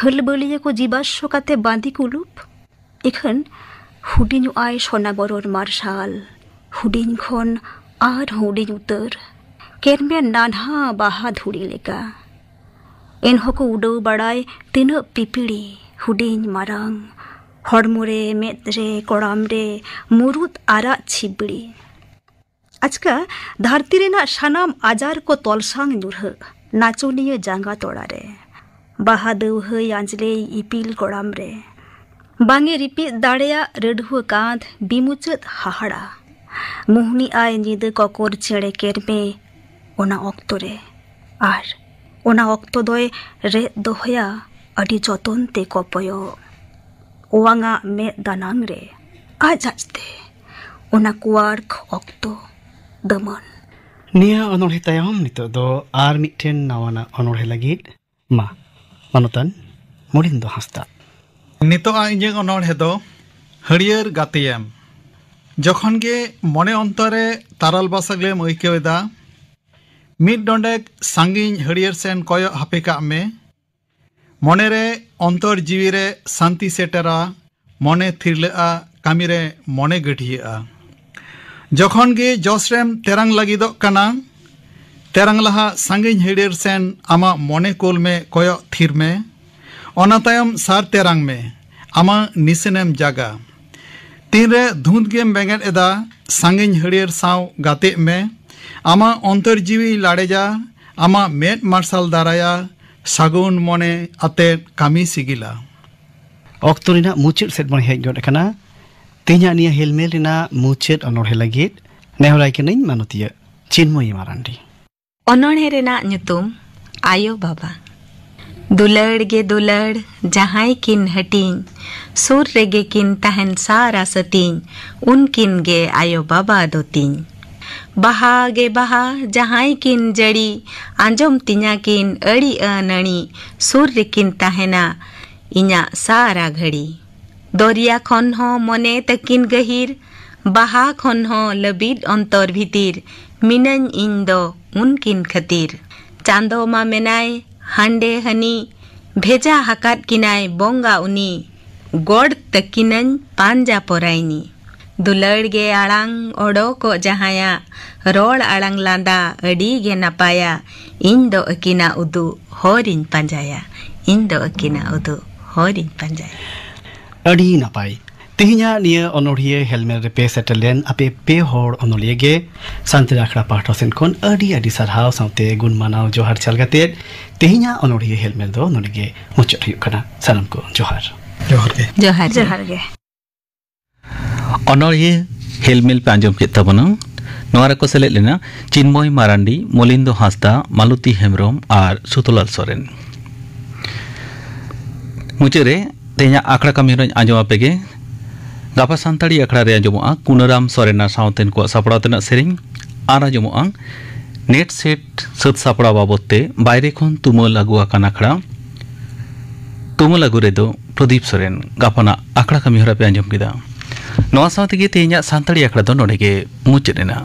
ᱦᱟᱹᱞᱵᱟᱹᱞᱤᱭᱟᱹ ᱠᱚ ᱡᱤᱵᱟᱥᱥᱚ ᱠᱟᱛᱮ ᱵᱟᱸᱫᱤ ᱠᱩᱞᱩᱯ᱾ ᱤᱠᱷᱟᱹᱱ ᱦᱩᱰᱤᱧᱚᱜ ᱟᱭ ᱥᱚᱱᱟ ᱵᱚᱨᱚᱱ ᱢᱟᱨᱥᱟᱞ᱾ ᱦᱩᱰᱤᱧ ᱠᱷᱚᱱ ᱟᱨ ᱦᱩᱰᱤᱧ ᱩᱛᱟᱹᱨ᱾ ᱠᱮᱨᱢᱮ ᱱᱟᱱᱦᱟ ᱵᱟᱦᱟ ᱫᱷᱩᱲᱤ ᱞᱮᱠᱟ᱾ ᱮᱱᱦᱚᱸ ᱠᱚ ᱩᱰᱟᱹᱣ ᱵᱟᱲᱟᱭ ᱛᱤᱱᱟᱹᱜ ᱯᱤᱯᱤᱲᱤ, ᱦᱩᱰᱤᱧ ᱢᱟᱨᱟᱝ᱾ ᱦᱚᱲᱢᱚ ᱨᱮ, ᱢᱮᱫ ᱨᱮ, ᱠᱚᱲᱟᱢ ᱨᱮ, ᱢᱩᱨᱩᱫ ᱟᱨᱟᱜ ᱪᱷᱤᱵᱲᱤ᱾ ᱟᱪᱠᱟ ᱫᱷᱟᱹᱨᱛᱤ ᱨᱮᱱᱟᱜ ᱥᱟᱱᱟᱢ ᱟᱡᱟᱨ ᱠᱚ ᱛᱚᱞᱥᱟᱝ ᱧᱩᱨᱦᱟᱹᱜ ᱱᱟᱪᱚᱱᱤᱭᱟᱹ ᱡᱟᱸᱜᱟ ᱛᱚᱲᱟ ᱨᱮ᱾ ᱵᱟᱦᱟ ᱫᱟᱹᱣᱦᱟᱹᱭ ᱟᱸᱡᱽᱞᱮᱭ ᱤᱯᱤᱞ ᱠᱚᱲᱟᱢ ᱨᱮ᱾ ᱵᱟᱝ ᱮ ᱨᱤᱯᱤᱫ ᱫᱟᱲᱮᱭᱟᱜ ᱨᱟᱹᱰᱷᱩᱣᱟᱹ ᱠᱟᱸᱛ ᱵᱤᱢᱩᱪᱟᱹᱫ ᱦᱟᱦᱟᱲᱟ᱾ ᱢᱩᱦᱱᱤ ᱟᱭ ᱧᱤᱫᱟᱹ ᱠᱚᱠᱚᱨ ᱪᱮᱬᱮ ᱠᱮᱨᱢᱮ ᱚᱱᱟ ᱚᱠᱛᱚ ᱨᱮ᱾ ᱟᱨ ᱚᱱᱟ ᱚᱠᱛᱚ ᱫᱚᱭ ᱨᱮᱫ ᱫᱚᱦᱚᱭᱟ ᱟᱹᱰᱤ ᱡᱚᱛᱚᱱ ᱛᱮ ᱠᱚᱯᱚᱭᱚᱜ᱾ ᱚᱣᱟᱝᱟᱜ ᱢᱮᱫ ᱫᱟᱱᱟᱝ ᱨᱮ ᱟᱡ ᱟᱡᱛᱮ ᱚᱱᱟ ᱠᱩᱣᱟᱨᱠ ᱚᱠᱛᱚ ᱫᱟᱹᱢᱟᱹᱱ᱾ ᱱᱤᱭᱟᱹ ᱚᱱᱚᱬᱦᱮ ᱛᱟᱭᱚᱢ ᱱᱤᱛᱚᱜ ᱫᱚ ᱟᱨ ᱢᱤᱫᱴᱮᱱ ᱱᱟᱣᱟᱱᱟᱜ ᱚᱱᱚᱬᱦᱮ ᱞᱟᱹᱜᱤᱫ ᱢᱟ ᱢᱟᱱᱚᱛᱟᱱ ᱢᱚᱞᱤᱱᱫᱚ ᱦᱟᱸᱥᱫᱟ᱾ ᱱᱤᱛᱚᱜ ᱟᱜ ᱤᱧᱟᱹᱜ ᱚᱱᱚᱬᱦᱮ ᱫᱚ ᱦᱟᱹᱨᱭᱟᱹᱲ ᱜᱟᱛᱮᱭᱮᱢ᱾ ᱡᱚᱠᱷᱚᱱ ᱜᱮ ᱢᱚᱱᱮ ᱚᱱᱛᱚᱨ ᱨᱮ ᱛᱟᱨᱟᱞ ᱵᱟᱥᱟᱜᱞᱮᱢ ᱟᱹᱭᱠᱟᱹᱣ ᱮᱫᱟ, ᱢᱤᱫ ᱰᱚᱸᱰᱮᱠ ᱥᱟᱺᱜᱤᱧ ᱦᱟᱹᱨᱭᱟᱹᱲ ᱥᱮᱱ ᱠᱚᱭᱚᱜ ᱦᱟᱯᱮ ᱠᱟᱜ ᱢᱮ᱾ ᱢᱚᱱᱮᱨᱮ ᱚᱱᱛᱚᱨ ᱡᱤᱣᱤᱨᱮ ᱥᱟᱱᱛᱤ ᱥᱮᱴᱮᱨᱟ, ᱢᱚᱱᱮ ᱛᱷᱤᱨᱞᱟᱹᱜᱼᱟ, ᱠᱟᱹᱢᱤᱨᱮ ᱢᱚᱱᱮ ᱜᱟᱹᱰᱷᱤᱭᱟᱹᱜᱼᱟ᱾ ᱡᱚᱠᱷᱚᱱ ᱜᱮ ᱡᱚᱥ ᱨᱮᱢ ᱛᱮᱨᱟᱝ ᱞᱟᱹᱜᱤᱫᱚᱜ ᱠᱟᱱᱟ, ᱛᱮᱨᱟᱝ ᱞᱟᱦᱟ ᱥᱟᱺᱜᱤᱧ ᱦᱟᱹᱨᱭᱟᱹᱲ ᱥᱮᱱ ᱟᱢᱟᱜ ᱢᱚᱱᱮ ᱠᱳᱞ ᱢᱮ, ᱠᱚᱭᱚᱜ ᱛᱷᱤᱨ ᱢᱮ᱾ ᱚᱱᱟ ᱛᱟᱭᱚᱢ ᱥᱟᱨ ᱛᱮᱨᱟᱝ ᱢᱮ, ᱟᱢᱟᱜ ᱱᱤᱥᱟᱹᱱᱮᱢ ᱡᱟᱜᱟ᱾ ᱛᱤᱱᱨᱮ ᱫᱷᱩᱸᱛ ᱜᱮᱢ ᱵᱮᱸᱜᱮᱫ ᱮᱫᱟ, ᱥᱟᱺᱜᱤᱧ ᱦᱟᱹᱨᱭᱟᱹᱲ ᱥᱟᱶ ᱜᱟᱛᱮᱜ ᱢᱮ᱾ ᱟᱢᱟᱜ ᱚᱱᱛᱚᱨ ᱡᱤᱣᱤ ᱞᱟᱲᱮᱡᱟ, ᱟᱢᱟᱜ ᱢᱮᱫ ᱢᱟᱨᱥᱟᱞ ᱫᱟᱨᱟᱭᱟ, ᱥᱟᱹᱜᱩᱱ ᱢᱚᱱᱮ ᱟᱛᱮᱫ ᱠᱟᱹᱢᱤ ᱥᱤᱜᱤᱞᱟ᱾ ᱚᱠᱛᱚ ᱨᱮᱱᱟᱜ ᱢᱩᱪᱟᱹᱫ ᱥᱮᱫ ᱵᱚᱱ ᱦᱮᱡ ᱜᱚᱫ ᱟᱠᱟᱱᱟ᱾ ᱛᱮᱦᱮᱧᱟᱜ ᱱᱤᱭᱟᱹ ᱦᱮᱞᱢᱮᱞ ᱨᱮᱱᱟᱜ ᱢᱩᱪᱟᱹᱫ ᱚᱱᱚᱬᱦᱮ ᱞᱟᱹᱜᱤᱫ ᱱᱮᱦᱚᱨᱟᱭ ᱠᱟᱹᱱᱟᱹᱧ ᱢᱟᱱᱚᱛᱤᱭᱟᱹ ᱪᱤᱱᱢᱚᱭᱤ ᱢᱟᱨᱟᱱᱰᱤ᱾ ᱚᱱᱚᱬᱦᱮ ᱨᱮᱱᱟᱜ ᱧᱩᱛᱩᱢ ᱟᱭᱳ ᱵᱟᱵᱟ᱾ ᱫᱩᱞᱟᱹᱲ ᱜᱮ ᱫᱩᱞᱟᱹᱲ ᱡᱟᱦᱟᱸᱭ ᱠᱤᱱ ᱦᱟᱹᱴᱤᱧ, ᱥᱩᱨ ᱨᱮᱜᱮ ᱠᱤᱱ ᱛᱟᱦᱮᱱ ᱥᱟᱨᱟ ᱥᱟᱹᱛᱤᱧ, ᱩᱱᱠᱤᱱ ᱜᱮ ᱟᱭᱳ ᱵᱟᱵᱟ ᱫᱚ ᱛᱤᱧ᱾ ᱵᱟᱦᱟ ᱜᱮ ᱵᱟᱦᱟ ᱡᱟᱦᱟᱸᱭ ᱠᱤᱱ ᱡᱟᱹᱲᱤ, ᱟᱸᱡᱚᱢ ᱛᱤᱧᱟ ᱠᱤᱱ ᱟᱹᱲᱤ ᱟᱹᱱᱟᱹᱲᱤ, ᱥᱩᱨ ᱨᱮᱠᱤᱱ ᱛᱟᱦᱮᱱᱟ ᱤᱧᱟᱜ ᱥᱟᱨᱟ ᱜᱷᱟᱹᱲᱤ᱾ ᱫᱚᱨᱭᱟ ᱠᱷᱚᱱ ᱦᱚᱸ ᱢᱚᱱᱮ ᱛᱟᱹᱠᱤᱱ ᱜᱟᱹᱦᱤᱨ, ᱵᱟᱦᱟ ᱠᱷᱚᱱ ᱦᱚᱸ ᱞᱟᱹᱵᱤᱫ ᱚᱱᱛᱚᱨ ᱵᱷᱤᱛᱤᱨ, ᱢᱤᱱᱟᱹᱧ ᱤᱧ ᱫᱚ ᱩᱱᱠᱤᱱ ᱠᱷᱟᱹᱛᱤᱨ᱾ ᱪᱟᱸᱫᱚ ᱢᱟ ᱢᱮᱱᱟᱭ ᱦᱟᱸᱰᱮ ᱦᱟᱹᱱᱤ, ᱵᱷᱮᱡᱟ ᱟᱠᱟᱫ ᱠᱤᱱᱟᱭ ᱵᱚᱸᱜᱟ ᱩᱱᱤ, ᱜᱚᱲ ᱛᱟᱹᱠᱤᱱᱟᱹᱧ ᱯᱟᱸᱡᱟ ᱯᱚᱨᱟᱭᱱᱤ᱾ ᱫᱩᱞᱟᱹᱲ ᱜᱮ ᱟᱲᱟᱝ ᱚᱰᱚᱠᱚᱜ ᱡᱟᱦᱟᱸᱭᱟᱜ, ᱨᱚᱲ ᱟᱲᱟᱝ ᱞᱟᱸᱫᱟ ᱟᱹᱰᱤ ᱜᱮ ᱱᱟᱯᱟᱭᱟ᱾ ᱤᱧ ᱫᱚ ᱟᱹᱠᱤᱱᱟᱜ ᱩᱫᱩᱜ ᱦᱚᱨᱤᱧ ᱯᱟᱸᱡᱟᱭᱟ᱾ ᱤᱧ ᱫᱚ ᱟᱹᱠᱤᱱᱟᱜ ᱩᱫᱩᱜ ᱦᱚᱨᱤᱧ ᱯᱟᱸᱡᱟᱭᱟ᱾ ᱟᱹᱰᱤ ᱱᱟᱯᱟᱭ᱾ ᱛᱮᱦᱮᱧᱟᱜ ᱱᱤᱭᱟᱹ ᱚᱱᱚᱬᱦᱤᱭᱟᱹ ᱦᱮᱞᱢᱮᱞ ᱨᱮᱯᱮ ᱥᱮᱴᱮᱨ ᱞᱮᱱ ᱟᱯᱮ ᱯᱮ ᱦᱚᱲ ᱚᱱᱚᱞᱤᱭᱟᱹ ᱜᱮ ᱥᱟᱱᱛᱟᱲᱤ ᱟᱠᱷᱲᱟ ᱯᱟᱦᱴᱟ ᱥᱮᱱ ᱠᱷᱚᱱ ᱟᱹᱰᱤ ᱟᱹᱰᱤ ᱥᱟᱨᱦᱟᱣ ᱥᱟᱶᱛᱮ ᱜᱩᱱ ᱢᱟᱱᱟᱣ ᱡᱚᱦᱟᱨ ᱪᱟᱞ ᱠᱟᱛᱮ ᱛᱮᱦᱮᱧᱟᱜ ᱚᱱᱚᱬᱦᱤᱭᱟᱹ ᱦᱮᱞᱢᱮᱞ ᱫᱚ ᱱᱚᱰᱮ ᱜᱮ ᱢᱩᱪᱟᱹᱫ ᱦᱩᱭᱩᱜ ᱠᱟᱱᱟ᱾ ᱥᱟᱱᱟᱢ ᱠᱚ ᱡᱚᱦᱟᱨ᱾ ᱡᱚᱦᱟᱨ ᱜᱮ᱾ ᱡᱚᱦᱟᱨ ᱜᱮ᱾ ᱡᱚᱦᱟᱨ ᱜᱮ᱾ ᱚᱱᱚᱬᱦᱤᱭᱟᱹ ᱦᱮᱞᱢᱮᱞ ᱯᱮ ᱟᱸᱡᱚᱢ ᱠᱮᱫ ᱛᱟᱵᱚᱱᱟ᱾ ᱱᱚᱣᱟ ᱨᱮᱠᱚ ᱥᱮᱞᱮᱫ ᱞᱮᱱᱟ ᱪᱤᱱᱢᱚᱭ ᱢᱟᱨᱟᱱᱰᱤ, ᱢᱚᱞᱤᱱᱫᱚ ᱦᱟᱸᱥᱫᱟ, ᱢᱟᱞᱚᱛᱤ ᱦᱮᱢᱵᱨᱚᱢ ᱟᱨ ᱥᱩᱛᱚᱞᱟᱞ ᱥᱚᱨᱮᱱ᱾ ᱢᱩᱪᱟᱹᱫ ᱨᱮ ᱛᱮᱦᱮᱧᱟᱜ ᱟᱠᱷᱲᱟ ᱠᱟᱹᱢᱤ ᱦᱚᱨᱟᱧ ᱟᱸᱡᱚᱢ ᱟᱯᱮ ᱜᱮ᱾ ᱜᱟᱯᱟ ᱥᱟᱱᱛᱟᱲᱤ ᱟᱠᱷᱲᱟ ᱨᱮ ᱟᱸᱡᱚᱢᱚᱜᱼᱟ ᱠᱩᱱᱟᱨᱟᱢ ᱥᱚᱨᱮᱱ ᱟᱨ ᱥᱟᱶᱛᱮᱱ ᱠᱚᱣᱟᱜ ᱥᱟᱯᱲᱟᱣ ᱛᱮᱱᱟᱜ ᱥᱮᱨᱮᱧ᱾ ᱟᱨ ᱟᱸᱡᱚᱢᱚᱜᱼᱟ ᱱᱮᱴ ᱥᱮᱴ ᱥᱟᱹᱛ ᱥᱟᱯᱲᱟᱣ ᱵᱟᱵᱚᱫ ᱛᱮ ᱵᱟᱭᱨᱮ ᱠᱷᱚᱱ ᱛᱩᱢᱟᱹᱞ ᱟᱹᱜᱩ ᱟᱠᱟᱱ ᱟᱠᱷᱲᱟ᱾ ᱛᱩᱢᱟᱹᱞ ᱟᱹᱜᱩ ᱨᱮᱫᱚ ᱯᱨᱚᱫᱤᱯ ᱥᱚᱨᱮᱱ᱾ ᱜᱟᱯᱟᱱᱟᱜ ᱟᱠᱷᱲᱟ ᱠᱟᱹᱢᱤ ᱦᱚᱨᱟ ᱯᱮ ᱟᱸᱡᱚᱢ ᱠᱮᱫᱟ᱾ ᱱᱚᱣᱟ ᱥᱟᱶ ᱛᱮᱜᱮ ᱛᱮᱦᱮᱧᱟᱜ ᱥᱟᱱᱛᱟᱲᱤ ᱟᱠᱷᱲᱟ ᱫᱚ ᱱᱚᱰᱮ ᱜᱮ ᱢᱩᱪᱟᱹᱫ ᱮᱱᱟ᱾